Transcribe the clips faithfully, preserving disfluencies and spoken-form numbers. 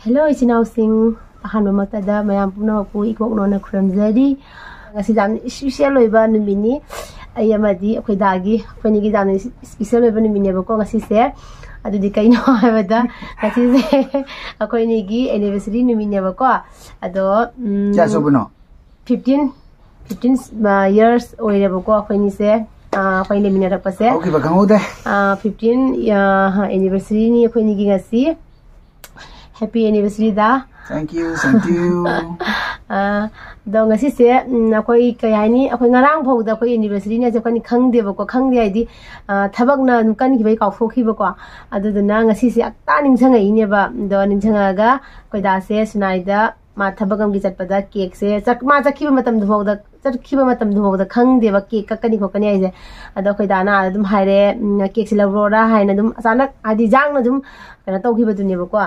Hello, ꯏꯆꯤꯟ ꯏꯅꯥꯎꯁꯤꯡ꯫ ꯑꯍꯥꯟꯕꯃꯛꯇꯗ ꯃꯌꯥꯝ ꯄꯨꯝꯅꯃꯛꯄꯨ ꯏꯀꯣꯛꯅꯣꯅ ꯈꯨꯔꯨꯝꯖꯔꯤ꯫ ꯉꯁꯤ ꯌꯥꯝ special ꯑꯣꯏꯕ ꯅꯨꯃꯤꯠꯅꯤ꯫ ꯑꯩ ꯑꯃꯗꯤ ꯑꯩꯈꯣꯏ ꯗꯥꯒꯤ, ꯑꯩꯈꯣꯏꯅꯤꯒꯤ ꯌꯥꯝꯅ special ꯑꯣꯏꯕ ꯅꯨꯃꯤꯠꯅꯦꯕꯀꯣ ꯉꯁꯤꯁꯦ꯫ ꯑꯗꯨꯗꯤ ꯀꯩꯅꯣ ꯍꯥꯏꯕꯗ, ꯉꯁꯤꯁꯦ ꯑꯩꯈꯣꯏꯅꯤꯒꯤ anniversary ꯅꯨꯃꯤꯠꯅꯦꯕꯀꯣ꯫ ꯑꯗꯣ, ꯎꯝ, ꯀꯌꯥ ꯁꯨꯕꯅꯣ? Fifteen, fifteen, ꯑ, years ꯑꯣꯏꯔꯦꯕꯀꯣ ꯑꯩꯈꯣꯏꯅꯤꯁꯦ, ꯑ, ꯑꯩꯈꯣꯏ ꯂꯩꯃꯤꯟꯅꯔꯛꯄꯁꯦ꯫ ꯍꯧꯈꯤꯕ ꯈꯪꯍꯧꯗꯦ꯫ ꯑ, fifteen, ꯑ, anniversaryꯅꯤ ꯑꯩꯈꯣꯏꯅꯤꯒꯤ ꯉꯁꯤ꯫ Happy anniversary the. Thank you, thank you꯫ ꯑ, ꯑꯗꯣ ꯉꯁꯤꯁꯦ, ꯎꯝ, ꯑꯩꯈꯣꯏ ꯀꯩ ꯍꯥꯏꯅꯤ, ꯑꯩꯈꯣꯏ ꯉꯔꯥꯡ ꯐꯥꯎꯗ ꯑꯩꯈꯣꯏ anniversaryꯅꯦꯁꯦ ꯑꯩꯈꯣꯏꯅ ꯈꯪꯗꯦꯕꯀꯣ꯫ ꯈꯪꯗꯦ ꯍꯥꯏꯗꯤ, ꯑ, ꯊꯕꯛꯅ ꯑꯗꯨꯝ ꯀꯟꯈꯤꯕꯩ ꯀꯥꯎꯊꯣꯛꯈꯤꯕꯀꯣ꯫ ꯑꯗꯨꯗꯨꯅ ꯉꯁꯤꯁꯦ ꯍꯦꯛꯇ ꯅꯤꯡꯁꯤꯡꯉꯛꯏꯅꯦꯕ꯫ ꯑꯗꯣ ꯅꯤꯡꯁꯤꯡꯉꯛꯑꯒ ꯑꯩꯈꯣꯏ ꯗꯥꯁꯦ ꯁꯨꯅꯥꯏꯗ ꯃꯥ ꯊꯕꯛ ꯑꯃꯒꯤ ꯆꯠꯄꯗ cakeꯁꯦ ꯆꯠ-, ꯃꯥ ꯆꯠꯈꯤꯕ ꯃꯇꯝꯗꯨꯐꯥꯎꯗ, ꯆꯠꯈꯤꯕ ꯃꯇꯝꯗꯨꯐꯥꯎꯗ ꯈꯪꯗꯦꯕ cake ꯀꯛꯀꯅꯤ ꯈꯣꯠꯀꯅꯤ ꯍꯥꯏꯁꯦ꯫ ꯑꯗꯣ ꯑꯩꯈꯣꯏ ꯗꯥꯅ ꯑꯥꯗ ꯑꯗꯨꯝ ꯍꯥꯏꯔꯦ, "ꯎꯝ, cakeꯁꯦ ꯂꯧꯔꯣꯔꯥ" ꯍꯥꯏꯅ ꯑꯗꯨꯝ ꯑꯆꯥꯅꯛ, ꯍꯥꯏꯗꯤ ꯌꯥꯡꯅ ꯑꯗꯨꯝ ꯀꯩꯅꯣ ꯇꯧꯈꯤꯕꯗꯨꯅꯦꯕꯀꯣ꯫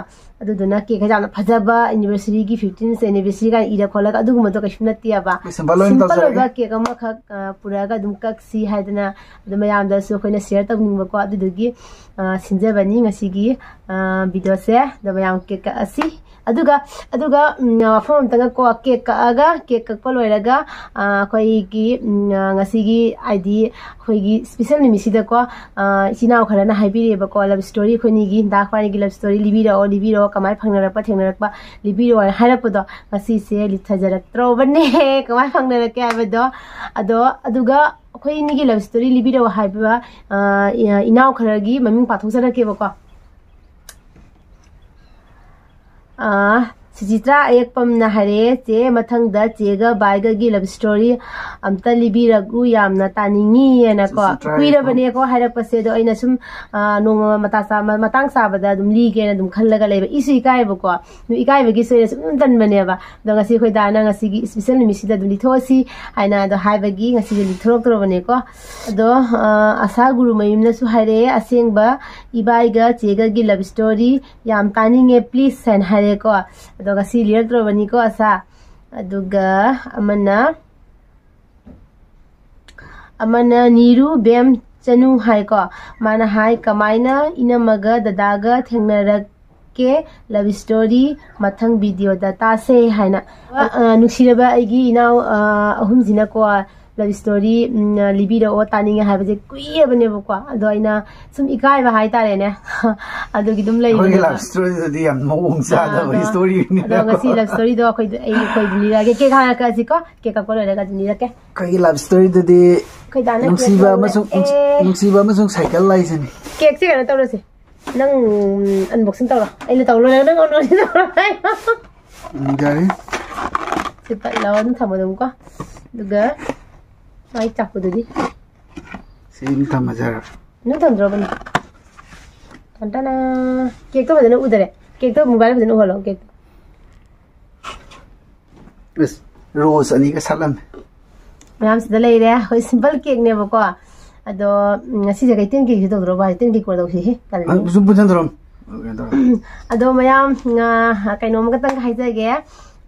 ꯑꯗꯨꯗꯨꯅ cakeꯁꯦ ꯌꯥꯝꯅ ꯐꯖꯕ, anniversaryꯒꯤ, fifteenth anniversary ꯀꯥꯏꯅ ꯏꯔ ꯈꯣꯠꯂꯒ ꯑꯗꯨꯒꯨꯝꯕꯗꯣ ꯀꯩꯁꯨ ꯅꯠꯇꯦꯕ꯫ Simple ꯑꯣꯏꯅ Simple ꯇꯧꯖꯔꯒꯦ꯫ ꯑꯣꯏꯕ cake ꯑꯃꯈꯛ, ꯑ, ꯄꯨꯔꯛꯑꯒ ꯑꯗꯨꯝ ꯀꯛꯁꯤ ꯍꯥꯏꯗꯅ ꯑꯗꯨ ꯃꯌꯥꯝꯗꯁꯨ ꯑꯩꯈꯣꯏꯅ share ꯇꯧꯅꯤꯡꯕꯀꯣ꯫ ꯑꯗꯨꯗꯨꯒꯤ, ꯑ, ꯁꯤꯟꯖꯕꯅꯤ ꯉꯁꯤꯒꯤ, ꯑ, videoꯁꯦ꯫ ꯑꯗꯣ ꯃꯌꯥꯝ cake ꯀꯛꯑꯁꯤ꯫ ꯑꯗꯨꯒ, ꯑꯗꯨꯒ, ꯎꯝ, ꯋꯥꯐꯝ ꯑꯝꯇꯪꯒꯀꯣ, cake ꯀꯛꯑꯒ, cake ꯀꯛꯄ ꯂꯣꯏꯔꯒ, ꯑ, ꯑꯩꯈꯣꯏꯒꯤ, ꯎꯝ, ꯑ, ꯉꯁꯤꯒꯤ, ꯍꯥꯏꯗꯤ ꯑꯩꯈꯣꯏꯒꯤ special ꯅꯨꯃꯤꯠꯁꯤꯗꯀꯣ, ꯑ, ꯏꯆꯤꯟ ꯏꯅꯥꯎ ꯈꯔꯅ ꯍꯥꯏꯕꯤꯔꯛꯑꯦꯕꯀꯣ, love story, ꯑꯩꯈꯣꯏꯅꯤꯒꯤ ꯗꯥ ꯈ꯭ꯋꯥꯏꯒꯤ love story ꯂꯤꯕꯤꯔꯛꯑꯣ, ꯂꯤꯕꯤꯔꯛꯑꯣ, ꯀꯃꯥꯏꯅ ꯐꯪꯅꯔꯛꯄ, ꯊꯦꯡꯅꯔꯛꯄ ꯂꯤꯕꯤꯔꯛꯑꯣ ꯍꯥꯏꯅ ꯍꯥꯏꯔꯛꯄꯗꯣ, ꯉꯁꯤꯁꯦ ꯂꯤꯊꯖꯔꯛꯇ꯭ꯔꯣꯕꯅꯦ꯫ ꯀꯃꯥꯏꯅ ꯐꯪꯅꯔꯛꯀꯦ ꯍꯥꯏꯕꯗꯣ꯫ ꯑꯗꯣ, ꯑꯗꯨꯒ ꯑꯩꯈꯣꯏ ꯑꯅꯤꯒꯤ love story ꯂꯤꯕꯤꯔꯛꯑꯣ ꯍꯥꯏꯕ, ꯑ, ꯏꯅꯥꯎ ꯈꯔꯒꯤ ꯃꯃꯤꯡ ꯄꯥꯊꯣꯛꯆꯔꯛꯀꯦꯕꯀꯣ꯫ ꯑ, ꯁꯨꯆꯤꯇ꯭ꯔꯥ ꯑꯌꯦꯛꯄꯝꯅ ꯍꯥꯏꯔꯛꯑꯦ, "ꯆꯦ, ꯃꯊꯪꯗ ꯆꯦꯒ ꯕꯥꯏꯒꯒꯤ love story ꯑꯝꯇ ꯂꯤꯕꯤꯔꯛꯎ, ꯌꯥꯝꯅ ꯇꯥꯅꯤꯡꯉꯤ" ꯍꯥꯏꯅꯀꯣ꯫ ꯁꯨꯆꯤꯇ꯭ꯔꯥ ꯀꯨꯏꯔꯕꯅꯦꯀꯣ ꯍꯥꯏꯔꯛꯄꯁꯦ, ꯑꯗꯣ ꯑꯩꯅ ꯁꯨꯝ, ꯑ, ꯅꯣꯡꯃ ꯃꯇꯥ ꯆꯥ-, ꯃ-, ꯃꯇꯥꯡ ꯆꯥꯕꯗ ꯑꯗꯨꯝ ꯂꯤꯒꯦꯅ ꯑꯗꯨꯝ ꯈꯜꯂꯒ ꯂꯩꯕ꯫ ꯏꯁꯨ ꯏꯀꯥꯏꯕꯀꯣ, ꯑꯗꯨꯝ ꯏꯀꯥꯏꯕꯒꯤ ꯁꯣꯏꯅ ꯁꯨꯝ ꯇꯟꯕꯅꯦꯕ꯫ ꯑꯗꯣ ꯉꯁꯤ ꯑꯩꯈꯣꯏ ꯗꯥꯅ ꯉꯁꯤꯒꯤ special ꯅꯨꯃꯤꯠꯁꯤꯗ ꯑꯗꯨꯝ ꯂꯤꯊꯣꯛꯑꯁꯤ ꯍꯥꯏꯅ ꯑꯗꯣ ꯍꯥꯏꯕꯒꯤ ꯉꯁꯤꯁꯦ ꯂꯤꯊꯣꯔꯛꯇ꯭ꯔꯕꯅꯦꯀꯣ꯫ ꯑꯗꯣ, ꯑ, ꯑꯁꯥ ꯒꯨꯔꯨꯃꯌꯨꯝꯅꯁꯨ ꯍꯥꯏꯔꯛꯑꯦ, "ꯑꯁꯦꯡꯕ ꯏꯕꯥꯏꯒ ꯆꯦꯒꯒꯤ love story ꯌꯥꯝ ꯇꯥꯅꯤꯡꯉꯦ, please" ꯍꯥꯏꯅ ꯍꯥꯏꯔꯦꯀꯣ꯫ ꯑꯗꯣ ꯉꯁꯤ ꯂꯤꯔꯛꯇ꯭ꯔꯕꯅꯤꯀꯣ ꯑꯁꯥ꯫ ꯑꯗꯨꯒ ꯑꯃꯅ, ꯑꯃꯅ ꯅꯤꯔꯨ ꯕꯦꯝ ꯆꯅꯨ ꯍꯥꯏꯀꯣ꯫ ꯃꯥꯅ ꯍꯥꯏ, "ꯀꯃꯥꯏꯅ ꯏꯅꯝꯃꯒ ꯗꯗꯥꯒ ꯊꯦꯡꯅꯔꯛꯀꯦ? Love story ꯃꯊꯪ video ꯗ ꯇꯥꯁꯦ" ꯍꯥꯏꯅ꯫ ꯑ, ꯑ, ꯅꯨꯡꯁꯤꯔꯕ ꯑꯩꯒꯤ ꯏꯅꯥꯎ, ꯑ, ꯑꯍꯨꯝꯁꯤꯅꯀꯣ, love story, ꯎꯝ, ꯂꯤꯕꯤꯔꯛꯑꯣ, ꯇꯥꯅꯤꯡꯉꯦ ꯍꯥꯏꯕꯁꯦ ꯀꯨꯏꯔꯕꯅꯦꯕꯀꯣ꯫ ꯑꯗꯣ ꯑꯩꯅ ꯁꯨꯝ ꯏꯀꯥꯏꯕ ꯍꯥꯏꯇꯥꯔꯦꯅꯦ꯫ ꯑꯗꯨꯒꯤ ꯑꯗꯨꯝ ꯑꯩꯈꯣꯏꯒꯤ ꯂꯩꯕꯅꯦꯕ꯫ Love story ꯗꯨꯗꯤ ꯌꯥꯝ ꯃꯑꯣꯡ ꯆꯥꯗꯕ ꯑꯗꯣ, story ꯅꯦ꯫ ꯑꯗꯣ ꯉꯁꯤ love story ꯗꯣ ꯑꯩꯈꯣꯏꯗꯣ, ꯑꯩ ꯑꯩꯈꯣꯏ ꯂꯤꯔꯛꯑꯒꯦ꯫ Cake ꯍꯥꯟꯅ ꯀꯛꯑꯁꯤꯀꯣ꯫ Cake ꯀꯛꯄ ꯂꯣꯏꯔꯒ ꯑꯗꯨꯝ ꯂꯤꯔꯛꯀꯦ꯫ ꯑꯩꯈꯣꯏꯒꯤ love story ꯗꯨꯗꯤ ꯑꯩꯈꯣꯏ ꯗꯥꯅ ꯅꯨꯡꯁꯤꯕ cake ꯑꯃꯁꯨꯡ, ꯂꯧꯔꯛꯑꯦ꯫ ꯅꯨꯡꯁꯤꯕ ꯑꯃꯁꯨꯡ cycle ꯍꯥꯏꯁꯤꯅꯤ꯫ Cake ꯁꯦ ꯀꯩꯅꯣ ꯇꯧꯔꯁꯦ꯫ ꯅꯪ unboxing ꯇꯧꯔꯣ꯫ ꯑꯩꯅ ꯇꯧ ꯂꯣꯏꯔꯒ ꯅꯪ unboxing ꯇꯧꯔꯣ꯫ ꯎꯝ, ꯌꯥꯔꯦ꯫ ꯁꯤ ꯄꯠꯂꯒ ꯑꯗꯨꯝ ꯊꯝꯃꯣ ꯑꯗꯨꯝꯀꯣ꯫ ꯑꯗꯨꯒ ꯃꯥꯏ ꯆꯥꯛꯄꯗꯨꯗꯤ꯫ ꯁꯤ ꯑꯗꯨꯝ ꯊꯝꯃꯁꯦ ꯍꯥꯏꯔꯣ? ꯑꯗꯨꯝ ꯊꯝꯗ꯭ꯔꯣꯕꯅꯤ꯫ ꯇꯟꯇꯅ꯫ Cake ꯇꯣ ꯐꯖꯅ ꯎꯗꯔꯦ꯫ Cake ꯇꯣ mobile ꯐꯖꯅ ꯎꯍꯜꯂꯣ, cake ꯇꯣ꯫ ꯑꯁ, rose ꯑꯅꯤꯒ ꯁꯥꯠꯂꯝꯃꯦ꯫ ꯃꯌꯥꯝꯁꯤꯗ ꯂꯩꯔꯦ꯫ ꯑꯩꯈꯣꯏ simple cake ꯅꯦꯕꯀꯣ꯫ ꯑꯗꯣ, ꯎꯝ, ꯉꯁꯤꯁꯦ ꯀꯩ ten K ꯁꯤ ꯇꯧꯗ꯭ꯔꯣ ꯚꯥꯏ? Ten K ꯀꯣꯜ ꯇꯧꯁꯤ꯫ ꯍꯦ, ꯇꯜꯂꯤ꯫ ꯑ, ꯁꯨꯝ ꯄꯨꯟꯁꯤꯟꯗ꯭ꯔꯣ? ꯀꯩꯅꯣ ꯇꯧꯔꯣ꯫ ꯑꯗꯣ ꯃꯌꯥꯝ, ꯉꯥ, ꯀꯩꯅꯣꯝ ꯈꯛꯇꯪ ꯍꯥꯏꯖꯒꯦ꯫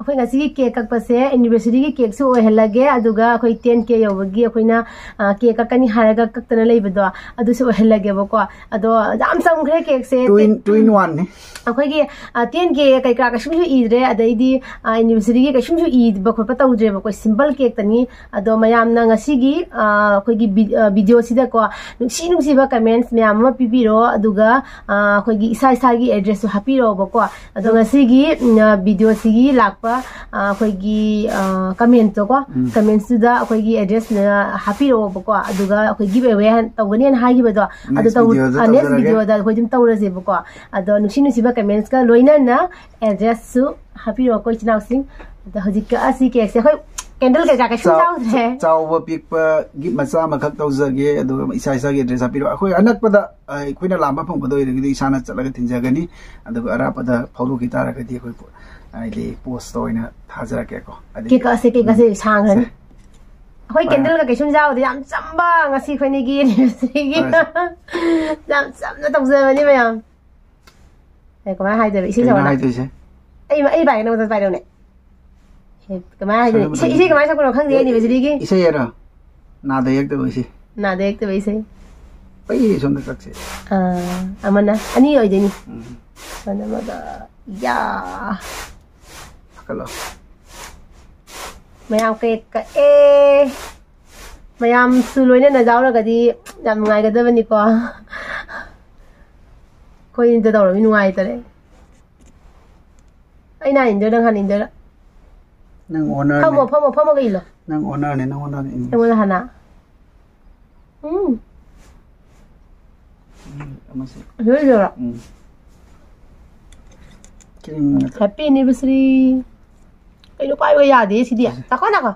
ꯑꯩꯈꯣꯏ ꯉꯁꯤꯒꯤ cake ꯀꯛꯄꯁꯦ anniversary ꯒꯤ cake ꯁꯨ ꯑꯣꯏꯍꯜꯂꯒꯦ, ꯑꯗꯨꯒ ꯑꯩꯈꯣꯏ ten K ꯌꯧꯕꯒꯤ ꯑꯩꯈꯣꯏꯅ, ꯑ, cake ꯀꯛꯀꯅꯤ ꯍꯥꯏꯔꯒ ꯀꯛꯇꯅ ꯂꯩꯕꯗꯣ, ꯑꯗꯨꯁꯨ ꯑꯣꯏꯍꯜꯂꯒꯦꯕꯀꯣ꯫ ꯑꯗꯣ ꯌꯥꯝ ꯆꯝꯈ꯭ꯔꯦ cake say. Two in, two in one ꯅꯤ꯫ ꯑꯩꯈꯣꯏꯒꯤ, ꯑ, ten K ꯀꯩꯀꯥ ꯀꯩꯁꯨꯝꯁꯨ ꯏꯗ꯭ꯔꯦ, ꯑꯗꯩꯗꯤ, ꯑ, anniversary ꯒꯤ ꯀꯩꯁꯨꯝꯁꯨ ꯏꯕ ꯈꯣꯠꯄ ꯇꯧꯗ꯭ꯔꯦꯕꯀꯣ, simple cake ꯇꯅꯤ꯫ ꯑꯗꯣ ꯃꯌꯥꯝꯅ ꯉꯁꯤꯒꯤ, ꯑ, ꯑꯩꯈꯣꯏꯒꯤ ꯚꯤ-, ꯑ, video ꯁꯤꯗꯀꯣ ꯅꯨꯡꯁꯤ ꯅꯨꯡꯁꯤꯕ comments ꯃꯌꯥꯝ ꯑꯃ ꯄꯤꯕꯤꯔꯣ, ꯑꯗꯨꯒ, ꯑ, ꯑꯩꯈꯣꯏꯒꯤ ꯏꯁꯥ ꯏꯁꯥꯒꯤ address ꯁꯨ ꯍꯥꯞꯄꯤꯔꯛꯑꯣꯕꯀꯣ꯫ ꯑꯗꯣ ꯉꯁꯤꯒꯤ, ꯎꯝ, ꯑ, video ꯁꯤꯒꯤ ꯂꯥꯛꯄ, ꯑ, ꯑꯩꯈꯣꯏꯒꯤ, ꯑ, comment ꯇꯣ ꯀꯣ, ꯎꯝ꯫ Comments ꯇꯨꯗ ꯑꯩꯈꯣꯏꯒꯤ address ꯅ ꯍꯥꯞꯄꯤꯔꯛꯑꯣꯕꯀꯣ, ꯑꯗꯨꯒ ꯑꯩꯈꯣꯏ give away ꯍꯥꯏꯅ ꯇꯧꯒꯅꯤꯅ ꯍꯥꯏꯈꯤꯕꯗꯣ, ꯑꯗꯨ next ꯇꯧ-, video ꯗ ꯑ, next ꯇꯧꯖꯔꯒꯦ꯫ Video ꯗ ꯑꯩꯈꯣꯏ ꯑꯗꯨꯝ ꯇꯧꯔꯁꯦꯕꯀꯣ꯫ ꯑꯗꯣ ꯅꯨꯡꯁꯤ ꯅꯨꯡꯁꯤꯕ comments ꯀ ꯂꯣꯏꯅꯅ address ꯁꯨ ꯍꯥꯞꯄꯤꯔꯛꯑꯣꯀꯣ, ꯏꯆꯤꯟ ꯏꯅꯥꯎꯁꯤꯡ꯫ ꯑꯗꯣ ꯍꯧꯖꯤꯛ ꯀꯛꯑꯁꯤ cake ꯁꯦ꯫ ꯑꯩꯈꯣꯏ candle ꯀꯩꯀꯥ ꯀꯩꯁꯨꯝ ꯆꯥꯎ-, ꯌꯥꯎꯗ꯭ꯔꯦ꯫ ꯆꯥꯎꯕ ꯄꯤꯛꯄ gift ꯃꯆꯥ ꯑꯃꯈꯛ ꯇꯧꯖꯒꯦ, ꯑꯗꯨꯒ ꯏꯁꯥ ꯏꯁꯥꯒꯤ address ꯍꯥꯞꯄꯤꯔꯛꯑꯣ꯫ ꯑꯩꯈꯣꯏ ꯑꯅꯛꯄꯗ, ꯑ, ꯑꯩꯈꯣꯏꯅ ꯂꯥꯝꯕ ꯐꯪꯕꯗ ꯑꯣꯏꯔꯒꯗꯤ ꯏꯁꯥꯅ ꯆꯠꯂꯒ ꯊꯤꯟꯖꯒꯅꯤ, ꯑꯗꯨꯒ ꯑꯔꯥꯞꯄꯗ ꯐꯥꯎꯗꯣꯛꯈꯤ ꯇꯥꯔꯒꯗꯤ ꯑꯩꯈꯣꯏ ꯄꯣ-, ꯍꯥꯏꯗꯤ post ꯇ ꯑꯣꯏꯅ ꯊꯥꯖꯔꯛꯀꯦꯀꯣ꯫ ꯑꯗꯨꯗꯤ cake ꯀꯛꯑꯁꯦ, cake ꯀꯛꯑꯁꯦ, ꯁꯥꯡꯈ꯭ꯔꯅꯤ꯫ ꯁꯦ꯫ ꯑꯩꯈꯣꯏ ꯍꯣꯏ꯫ Candle ꯀ ꯀꯩꯁꯨꯝ ꯌꯥꯎꯗꯦ, ꯌꯥꯝ ꯆꯝꯕ ꯉꯁꯤ ꯑꯩꯈꯣꯏꯅꯤꯒꯤ anniversary ꯒꯤ꯫ ꯍꯣꯏ, ꯁꯦ꯫ ꯌꯥꯝ ꯆꯝꯅ ꯇꯧꯖꯕꯅꯤ ꯃꯌꯥꯝ꯫ ꯑꯦ, ꯀꯃꯥꯏꯅ ꯍꯥꯏꯗꯣꯏꯕ? ꯏꯁꯩ ꯀꯩꯅꯣ ꯁꯛꯑꯣꯅ? ꯍꯥꯏꯗꯣꯏꯁꯦ? ꯑꯩ, ꯑꯩ ꯄꯥꯏꯒꯦ, ꯅꯉꯣꯟꯗ ꯄꯥꯏꯔꯛꯎꯅꯦ꯫ ꯑꯦ, ꯀꯃꯥꯏꯅ ꯍꯥꯏꯗꯣꯏꯅꯣ? ꯁꯛꯑꯣ, ꯏꯁꯩ, ꯏꯁꯩ ꯀꯃꯥꯏꯅ ꯁꯛꯄꯅꯣ ꯈꯪꯗꯦ, anniversary ꯒꯤ꯫ ꯏꯁꯩ ꯍꯥꯏꯔꯣ? ꯅꯥꯗ ꯌꯦꯛꯇꯕ ꯏꯁꯩ꯫ ꯅꯥꯗ ꯌꯦꯛꯇꯕ ꯏꯁꯩ꯫ ꯑꯩ ꯁꯣꯝꯗ ꯀꯛꯁꯦ꯫ ꯑꯥ, ꯑꯃꯅ ꯑꯅꯤ ꯑꯣꯏꯗꯣꯏꯅꯤ꯫ ꯎꯝ꯫ ꯑꯃꯅ ꯑꯃꯒ꯫ ꯌꯥ꯫ ꯀꯛꯂꯣ꯫ ꯃꯌꯥꯝ ꯀꯦꯛ ꯀꯛꯑꯦ꯫ ꯃꯌꯥꯝꯁꯨ ꯂꯣꯏꯅꯅ ꯌꯥꯎꯔꯒꯗꯤ ꯌꯥꯝ ꯅꯨꯡꯉꯥꯏꯒꯗꯕꯅꯤꯀꯣ꯫ ꯑꯩꯈꯣꯏ ꯑꯅꯤꯗ ꯇꯧꯔꯃꯤ ꯅꯨꯡꯉꯥꯏꯇꯔꯦ꯫ ꯑꯩꯅ ꯍꯥꯟꯅ ꯏꯟꯗꯣꯏꯔ, ꯅꯪ ꯍꯥꯟꯅ ꯏꯟꯗꯣꯏꯔ? ꯅꯪ owner ꯐꯝꯃꯣ, ꯅꯦ꯫ ꯐꯝꯃꯣ, ꯐꯝꯃꯒ ꯏꯜꯂꯣ꯫ ꯅꯪ owner ꯅꯦ, ꯅꯪꯉꯣꯟꯗ ꯍꯥꯟꯅ ꯏꯟ꯫ ꯑꯩꯉꯣꯟꯗ ꯍꯥꯟꯅ꯫ ꯎꯝ꯫ ꯎꯝ, ꯑꯃꯁꯦ꯫ ꯂꯣꯏꯗꯣꯏꯔꯣ? ꯎꯝ꯫ ꯀꯤꯔꯤꯡ ꯉꯥꯛꯇ꯫ Happy anniversary꯫ ꯀꯩꯅꯣ ꯄꯥꯏꯕ ꯌꯥꯗꯦ ꯁꯤꯗꯤ꯫ ꯅꯥꯈꯣ, ꯅꯥꯈꯣ꯫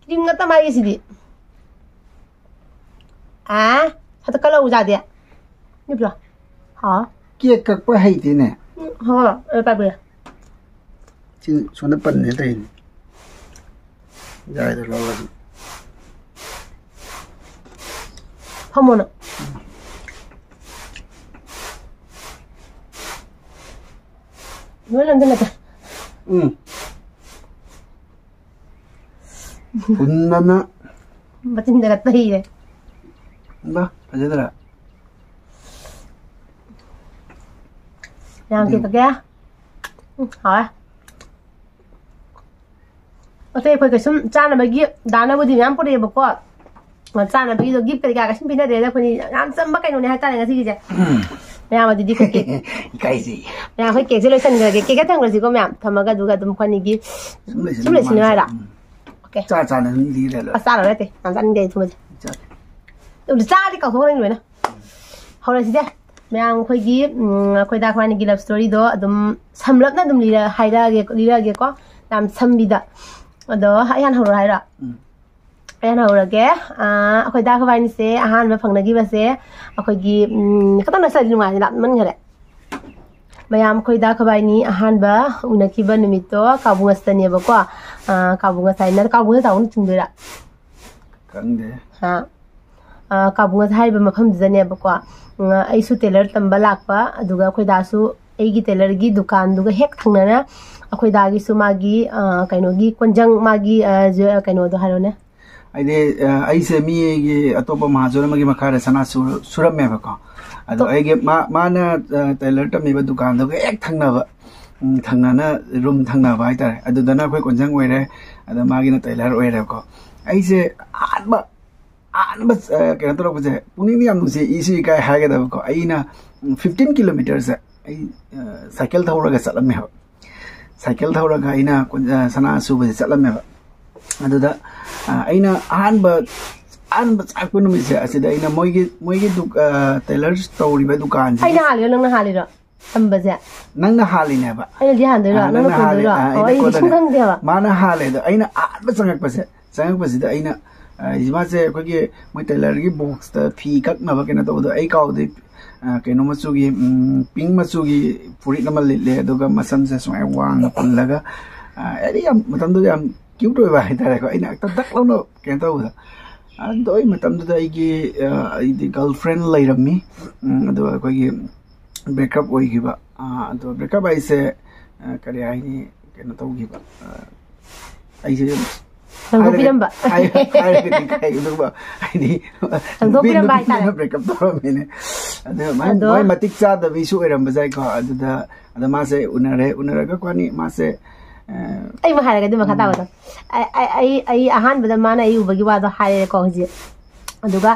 ꯀꯤꯔꯤꯡ ꯉꯥꯛꯇ ꯃꯥꯏꯒꯤ ꯁꯤꯗꯤ꯫ ꯑꯥ, ꯍꯟꯗꯛ ꯀꯂꯧ ꯌꯥꯗꯦ꯫ ꯅꯠꯇ꯭ꯔꯣ? ꯍꯥ? ꯀꯦꯛ ꯀꯛꯄ ꯍꯩꯇꯦꯅꯦ꯫ ꯎꯝ, ꯍꯣꯏ, ꯑꯩ ꯄꯥꯏꯕ ꯌꯥꯏ꯫ ꯁꯤ ꯁꯣꯝꯗ ꯄꯟꯅꯦ ꯇꯧꯔꯤꯅꯦ꯫ ꯌꯥꯏꯗ ꯂꯧꯔꯁꯤ꯫ ꯐꯝꯃꯣꯅ꯫ ꯂꯣꯏ ꯅꯝꯁꯤꯜꯂꯛꯀꯦ꯫ ꯎꯝ꯫ ꯍꯨꯟꯗꯅ꯫ ꯃꯆꯤꯟꯗꯒ ꯇꯩꯔꯦ꯫ ꯏꯃꯥ, ꯐꯖꯗ꯭ꯔꯥ? ꯌꯥꯝ ꯎꯝ꯫ ꯀꯦꯛ ꯀꯛꯀꯦ꯫ ꯎꯝ, ꯍꯥꯎꯔꯦ꯫ ꯑꯇꯩ ꯑꯩꯈꯣꯏ ꯀꯩꯁꯨꯝ ꯆꯥꯅꯕꯒꯤ ꯗꯥꯅꯕꯨꯗꯤ ꯃꯌꯥꯝ ꯄꯨꯔꯛꯑꯦꯕꯀꯣ꯫ ꯆꯥꯅꯕꯒꯤꯗꯣ gift ꯀꯩꯀꯥ ꯀꯩꯁꯨꯝ ꯄꯤꯅꯗ꯭ꯔꯦꯗ ꯑꯩꯈꯣꯏꯅꯤ꯫ ꯌꯥꯝ ꯆꯝꯕ ꯀꯩꯅꯣꯅꯦ ꯍꯥꯏꯇꯥꯔꯦ ꯉꯁꯤꯒꯤꯁꯦ꯫ ꯃꯌꯥꯝ ꯑꯗꯨꯗꯤ ꯑꯩꯈꯣꯏ cake, ꯏꯀꯥꯏꯖꯩ꯫ ꯃꯌꯥꯝ ꯑꯩꯈꯣꯏ cakeꯁꯦ ꯂꯣꯏꯁꯟꯈ꯭ꯔꯒꯦ꯫ Cakeꯁꯦ ꯊꯝꯈ꯭ꯔꯁꯤꯀꯣ ꯃꯌꯥꯝ꯫ ꯊꯝꯃꯒ ꯑꯗꯨꯒ ꯑꯗꯨꯝ ꯑꯩꯈꯣꯏꯅꯤꯒꯤ ꯁꯨꯝ ꯂꯩꯁꯤꯟ ꯁꯨꯝ ꯂꯩꯁꯤꯟ ꯃꯥꯟꯁꯦ꯫ ꯍꯥꯏꯔ? ꯎꯝ꯫ Okay꯫ ꯆꯥ ꯆꯥꯅ ꯑꯗꯨꯝ ꯂꯤ ꯂꯩꯔ ꯂꯣꯏꯔꯦ꯫ ꯑꯁ, ꯆꯥꯔꯔꯣꯏ ꯑꯇꯩ꯫ ꯌꯥꯝ ꯆꯥꯅꯤꯡꯗꯦ ꯑꯩ ꯊꯨꯝꯕꯁꯦ꯫ ꯆꯥ꯫ ꯑꯗꯨ ꯆꯥꯔꯗꯤ ꯀꯥꯎꯊꯣꯛꯈ꯭ꯔꯅꯤ ꯂꯣꯏꯅ꯫ ꯍꯧꯔꯁꯤꯁꯦ꯫ ꯃꯌꯥꯝ ꯑꯩꯈꯣꯏꯒꯤ, ꯎꯝ, ꯑꯩꯈꯣꯏ ꯗꯥ ꯑꯩꯈꯣꯏꯅꯤꯒꯤ love storyꯗꯣ ꯑꯗꯨꯝ ꯁꯝꯂꯞꯅ ꯑꯗꯨꯝ ꯂꯤꯔ-, ꯍꯥꯏꯔꯛꯑꯒꯦ, ꯂꯤꯔꯛꯑꯒꯦꯀꯣ꯫ ꯌꯥꯝ ꯁꯝꯕꯤꯗ꯫ ꯑꯗꯣ ꯑꯩ ꯍꯥꯟꯅ ꯍꯧꯔꯣ ꯍꯥꯏꯔꯣ? ꯎꯝ꯫ ꯑꯩ ꯍꯥꯟꯅ ꯍꯧꯔꯒꯦ꯫ ꯑꯥ, ꯑꯩꯈꯣꯏ ꯗꯥ ꯑꯩꯈꯣꯏꯕꯥꯅꯤꯁꯦ ꯑꯍꯥꯟꯕ ꯐꯪꯅꯈꯤꯕꯁꯦ ꯑꯩꯈꯣꯏꯒꯤ, ꯎꯝ, ꯈꯤꯇꯪ ꯅꯛꯁꯜꯂꯗꯤ ꯅꯨꯡꯉꯥꯏꯅꯤ, ꯂꯥꯞꯃꯟꯈꯔꯦ꯫ ꯃꯌꯥꯝ ꯑꯩꯈꯣꯏ ꯗꯥ ꯑꯩꯈꯣꯏꯕꯥꯅꯤ ꯑꯍꯥꯟꯕ ꯎꯅꯈꯤꯕ ꯅꯨꯃꯤꯠꯇꯣ ꯀꯥꯕꯨꯡ ꯑꯁꯤꯗꯅꯦꯕꯀꯣ꯫ ꯑꯥ, ꯀꯥꯕꯨꯡ ꯑꯁꯤ ꯍꯥꯏꯅ ꯀꯥꯕꯨꯡ ꯑꯁꯤ ꯇꯥꯕꯨꯡ ꯆꯤꯡꯗꯣꯏꯔꯥ? ꯈꯪꯗꯦ꯫ ꯍꯥ? ꯑꯥ, ꯀꯥꯕꯨꯡ ꯑꯁꯤ ꯍꯥꯏꯔꯤꯕ ꯃꯐꯝꯗꯨꯗꯅꯦꯕꯀꯣ꯫ ꯎꯝ, ꯑꯩꯁꯨ tailor ꯇꯝꯕ ꯂꯥꯛꯄ, ꯑꯗꯨꯒ ꯑꯩꯈꯣꯏ ꯗꯥꯁꯨ ꯑꯩꯒꯤ tailorꯒꯤ ꯗꯨꯀꯥꯟꯗꯨꯒ ꯍꯦꯛ ꯊꯪꯅꯅ ꯑꯩꯈꯣꯏ ꯗꯥꯒꯤꯁꯨ ꯃꯥꯒꯤ, ꯑꯥ, ꯀꯩꯅꯣꯒꯤ ꯀꯣꯟꯖꯪ ꯃꯥꯒꯤ, ꯑꯥ, ꯖꯨ-, ꯀꯩꯅꯣꯗꯣ ꯍꯥꯏꯔꯣꯅꯦ꯫ ꯍꯥꯏꯗꯤ ꯑ, ꯑꯩꯁꯦ ꯃꯤꯒꯤ ꯑꯇꯣꯞꯄ ꯃꯍꯥꯖꯣꯟ ꯑꯃꯒꯤ ꯃꯈꯥꯗ ꯁꯅꯥ ꯁꯨꯔ- ꯁꯨꯔꯝꯃꯦꯕꯀꯣ꯫ ꯑꯗꯣ ꯑꯩꯒꯤ ꯃꯥ- ꯃꯥꯅ ꯇꯦꯂꯔ ꯇꯝꯃꯤꯕ ꯗꯨꯀꯥꯟꯗꯨꯒ ꯍꯦꯛ ꯊꯪꯅꯕ, ꯎꯝ, ꯊꯪꯅꯅ, ꯔꯨꯝ ꯊꯪꯅꯕ ꯍꯥꯏꯇꯥꯔꯦ꯫ ꯑꯗꯨꯗꯅ ꯑꯩꯈꯣꯏ ꯀꯣꯟꯁꯪ ꯑꯣꯏꯔꯦ꯫ ꯑꯗ ꯃꯥꯒꯤꯅ ꯇꯦꯂꯔ ꯑꯣꯏꯔꯦꯕꯀꯣ꯫ ꯑꯩꯁꯦ ꯑꯍꯥꯟꯕ ꯑꯍꯥꯟꯕ ꯑ, ꯀꯩꯅꯣ ꯇꯧꯔꯛꯄꯁꯦ, ꯄꯨꯛꯅꯤꯡꯗꯤ ꯌꯥꯝ ꯅꯨꯡꯁꯤ, ꯏꯁꯨ ꯏꯀꯥꯏ ꯍꯥꯏꯒꯗꯕꯀꯣ꯫ ꯑꯩꯅ ꯐꯤꯐꯇꯤꯟ ꯀꯤꯂꯣꯃꯤꯇꯔꯁꯦ ꯑꯩ ꯑ, ꯁꯥꯏꯀꯜ ꯊꯧꯔꯒ ꯆꯠꯂꯝꯃꯦꯕ꯫ ꯁꯥꯏꯀꯜ ꯊꯧꯔꯒ ꯑꯩꯅ ꯀꯣꯟ- ꯑ, ꯁꯅꯥ ꯁꯨꯕꯁꯦ ꯆꯠꯂꯝꯃꯦꯕ꯫ ꯑꯗꯨꯗ ꯑ, ꯑꯩꯅ ꯑꯍꯥꯟꯕ ꯑꯍꯥꯟꯕ ꯆꯥꯛꯄ ꯅꯨꯃꯤꯠꯁꯦ ꯑꯁꯤꯗ ꯑꯩꯅ ꯃꯣꯏꯒꯤ ꯃꯣꯏꯒꯤ ꯗꯨ- ꯑ, ꯇꯦꯂꯔ ꯇꯧꯔꯤꯕ ꯗꯨꯀꯥꯟꯁꯤꯒꯤ ꯑꯩꯅ ꯍꯥꯜꯂꯤꯔꯣ, ꯅꯪꯅ ꯍꯥꯜꯂꯤꯔꯣ? ꯇꯝꯕꯁꯦ? ꯅꯪꯅ ꯍꯥꯜꯂꯤꯅꯦꯕ꯫ ꯑꯩꯅꯗꯤ ꯍꯥꯟꯗꯣꯏꯔꯣ? ꯑ, ꯅꯪꯅ ꯅꯪꯅ ꯍꯥꯜꯂꯤ꯫ ꯀꯣꯟꯗꯣꯏꯔꯣ? ꯑ, ꯑꯩꯅ ꯑꯣ, ꯑꯩꯗꯤ ꯀꯩꯁꯨꯝ ꯀꯣꯟꯗꯣꯏꯅꯦ꯫ ꯈꯪꯗꯦꯕ꯫ ꯃꯥꯅ ꯍꯥꯜꯂꯦ ꯑꯗꯣ ꯑꯩꯅ ꯑꯍꯥꯟꯕ ꯆꯪꯉꯛꯄꯁꯦ, ꯆꯪꯉꯛꯄꯁꯤꯗ ꯑꯩꯅ ꯑ, ꯃꯥꯁꯦ ꯑꯩꯈꯣꯏꯒꯤ ꯃꯣꯏ ꯇꯦꯂꯔꯒꯤ ꯕꯣꯛꯁꯇ ꯐꯤ ꯀꯛꯅꯕ ꯀꯩꯅꯣ ꯇꯧꯕꯗꯣ ꯑꯩ ꯀꯥꯎꯗꯦ꯫ ꯑ, ꯀꯩꯅꯣ ꯃꯆꯨꯒꯤ, ꯎꯝ, ꯄꯤꯡ ꯃꯆꯨꯒꯤ ꯐꯨꯔꯤꯠ ꯑꯃ ꯂꯤꯠꯂꯦ, ꯑꯗꯨꯒ ꯃꯁꯝꯁꯦ ꯁꯨꯃꯥꯏꯅ ꯋꯥꯡꯅ ꯄꯨꯜꯂꯒ, ꯑ, ꯍꯥꯏꯗꯤ ꯌꯥꯝ ꯃꯇꯝꯗꯨꯗ ꯌꯥꯝ ꯀ꯭ꯌꯨꯠ ꯑꯣꯏꯕ ꯍꯥꯏꯇꯥꯔꯦꯀꯣ꯫ ꯑꯩꯅ ꯍꯦꯛꯇ ꯗꯛ ꯂꯥꯎꯅ ꯀꯩꯅꯣ ꯇꯧꯕꯗ, ꯑꯗꯣ ꯑꯩ ꯃꯇꯝꯗꯨꯗ ꯑꯩꯒꯤ ꯑ, ꯑꯩꯗꯤ ꯒꯔꯜ ꯐ꯭ꯔꯦꯟ ꯂꯩꯔꯝꯃꯤ꯫ ꯎꯝ, ꯑꯗꯣ ꯑꯩꯈꯣꯏꯒꯤ ꯕ꯭ꯔꯦꯛꯀꯞ ꯑꯣꯏꯈꯤꯕ꯫ ꯑ, ꯑꯗꯣ ꯕ꯭ꯔꯦꯛꯀꯞ ꯍꯥꯏꯁꯦ ꯑ, ꯀꯔꯤ ꯍꯥꯏꯅꯤ, ꯀꯩꯅꯣ ꯇꯧꯈꯤꯕ꯫ ꯑ, ꯑꯩꯁꯦ ꯂꯪꯊꯣꯛꯄꯤꯔꯝꯕ꯫ ꯍꯥꯏꯔꯒ- ꯍꯥꯏ- ꯍꯥꯏꯔꯒꯗꯤ ꯀꯩꯒꯨꯝꯕ ꯍꯥꯏꯗꯤ ꯂꯪꯊꯣꯛꯄꯤꯔꯝꯕ ꯅꯨꯄꯤ ꯍꯥꯏꯇꯥꯔꯦ꯫ ꯑꯃꯅ ꯕ꯭ꯔꯦꯛꯀꯞ ꯇꯧꯔꯝꯃꯦꯅꯦ꯫ ꯑꯗꯨ ꯃꯥꯏ- ꯑꯗꯣ ꯃꯥꯏ ꯃꯇꯤꯛ ꯆꯥꯗꯕꯤꯁꯨ ꯑꯣꯏꯔꯝꯕ ꯌꯥꯏꯀꯣ꯫ ꯑꯗꯨꯗ ꯑꯗ ꯃꯥꯁꯦ ꯎꯅꯔꯦ꯫ ꯎꯅꯔꯒ ꯈ꯭ꯋꯥꯅꯤ ꯃꯥꯁꯦ ꯑ, ꯑꯩ ꯑꯃ ꯍꯥꯏꯔꯒ ꯑꯗꯨ ꯃꯈꯥ ꯎꯝ꯫ ꯇꯥꯕꯗꯣ꯫ ꯑꯩ ꯑꯩ- ꯑꯩ ꯑꯩ ꯑꯍꯥꯟꯕꯗ ꯃꯥꯅ ꯑꯩ ꯎꯕꯒꯤ ꯋꯥꯗꯣ ꯍꯥꯏꯔꯦꯀꯣ ꯍꯧꯖꯤꯛ꯫ ꯑꯗꯨꯒ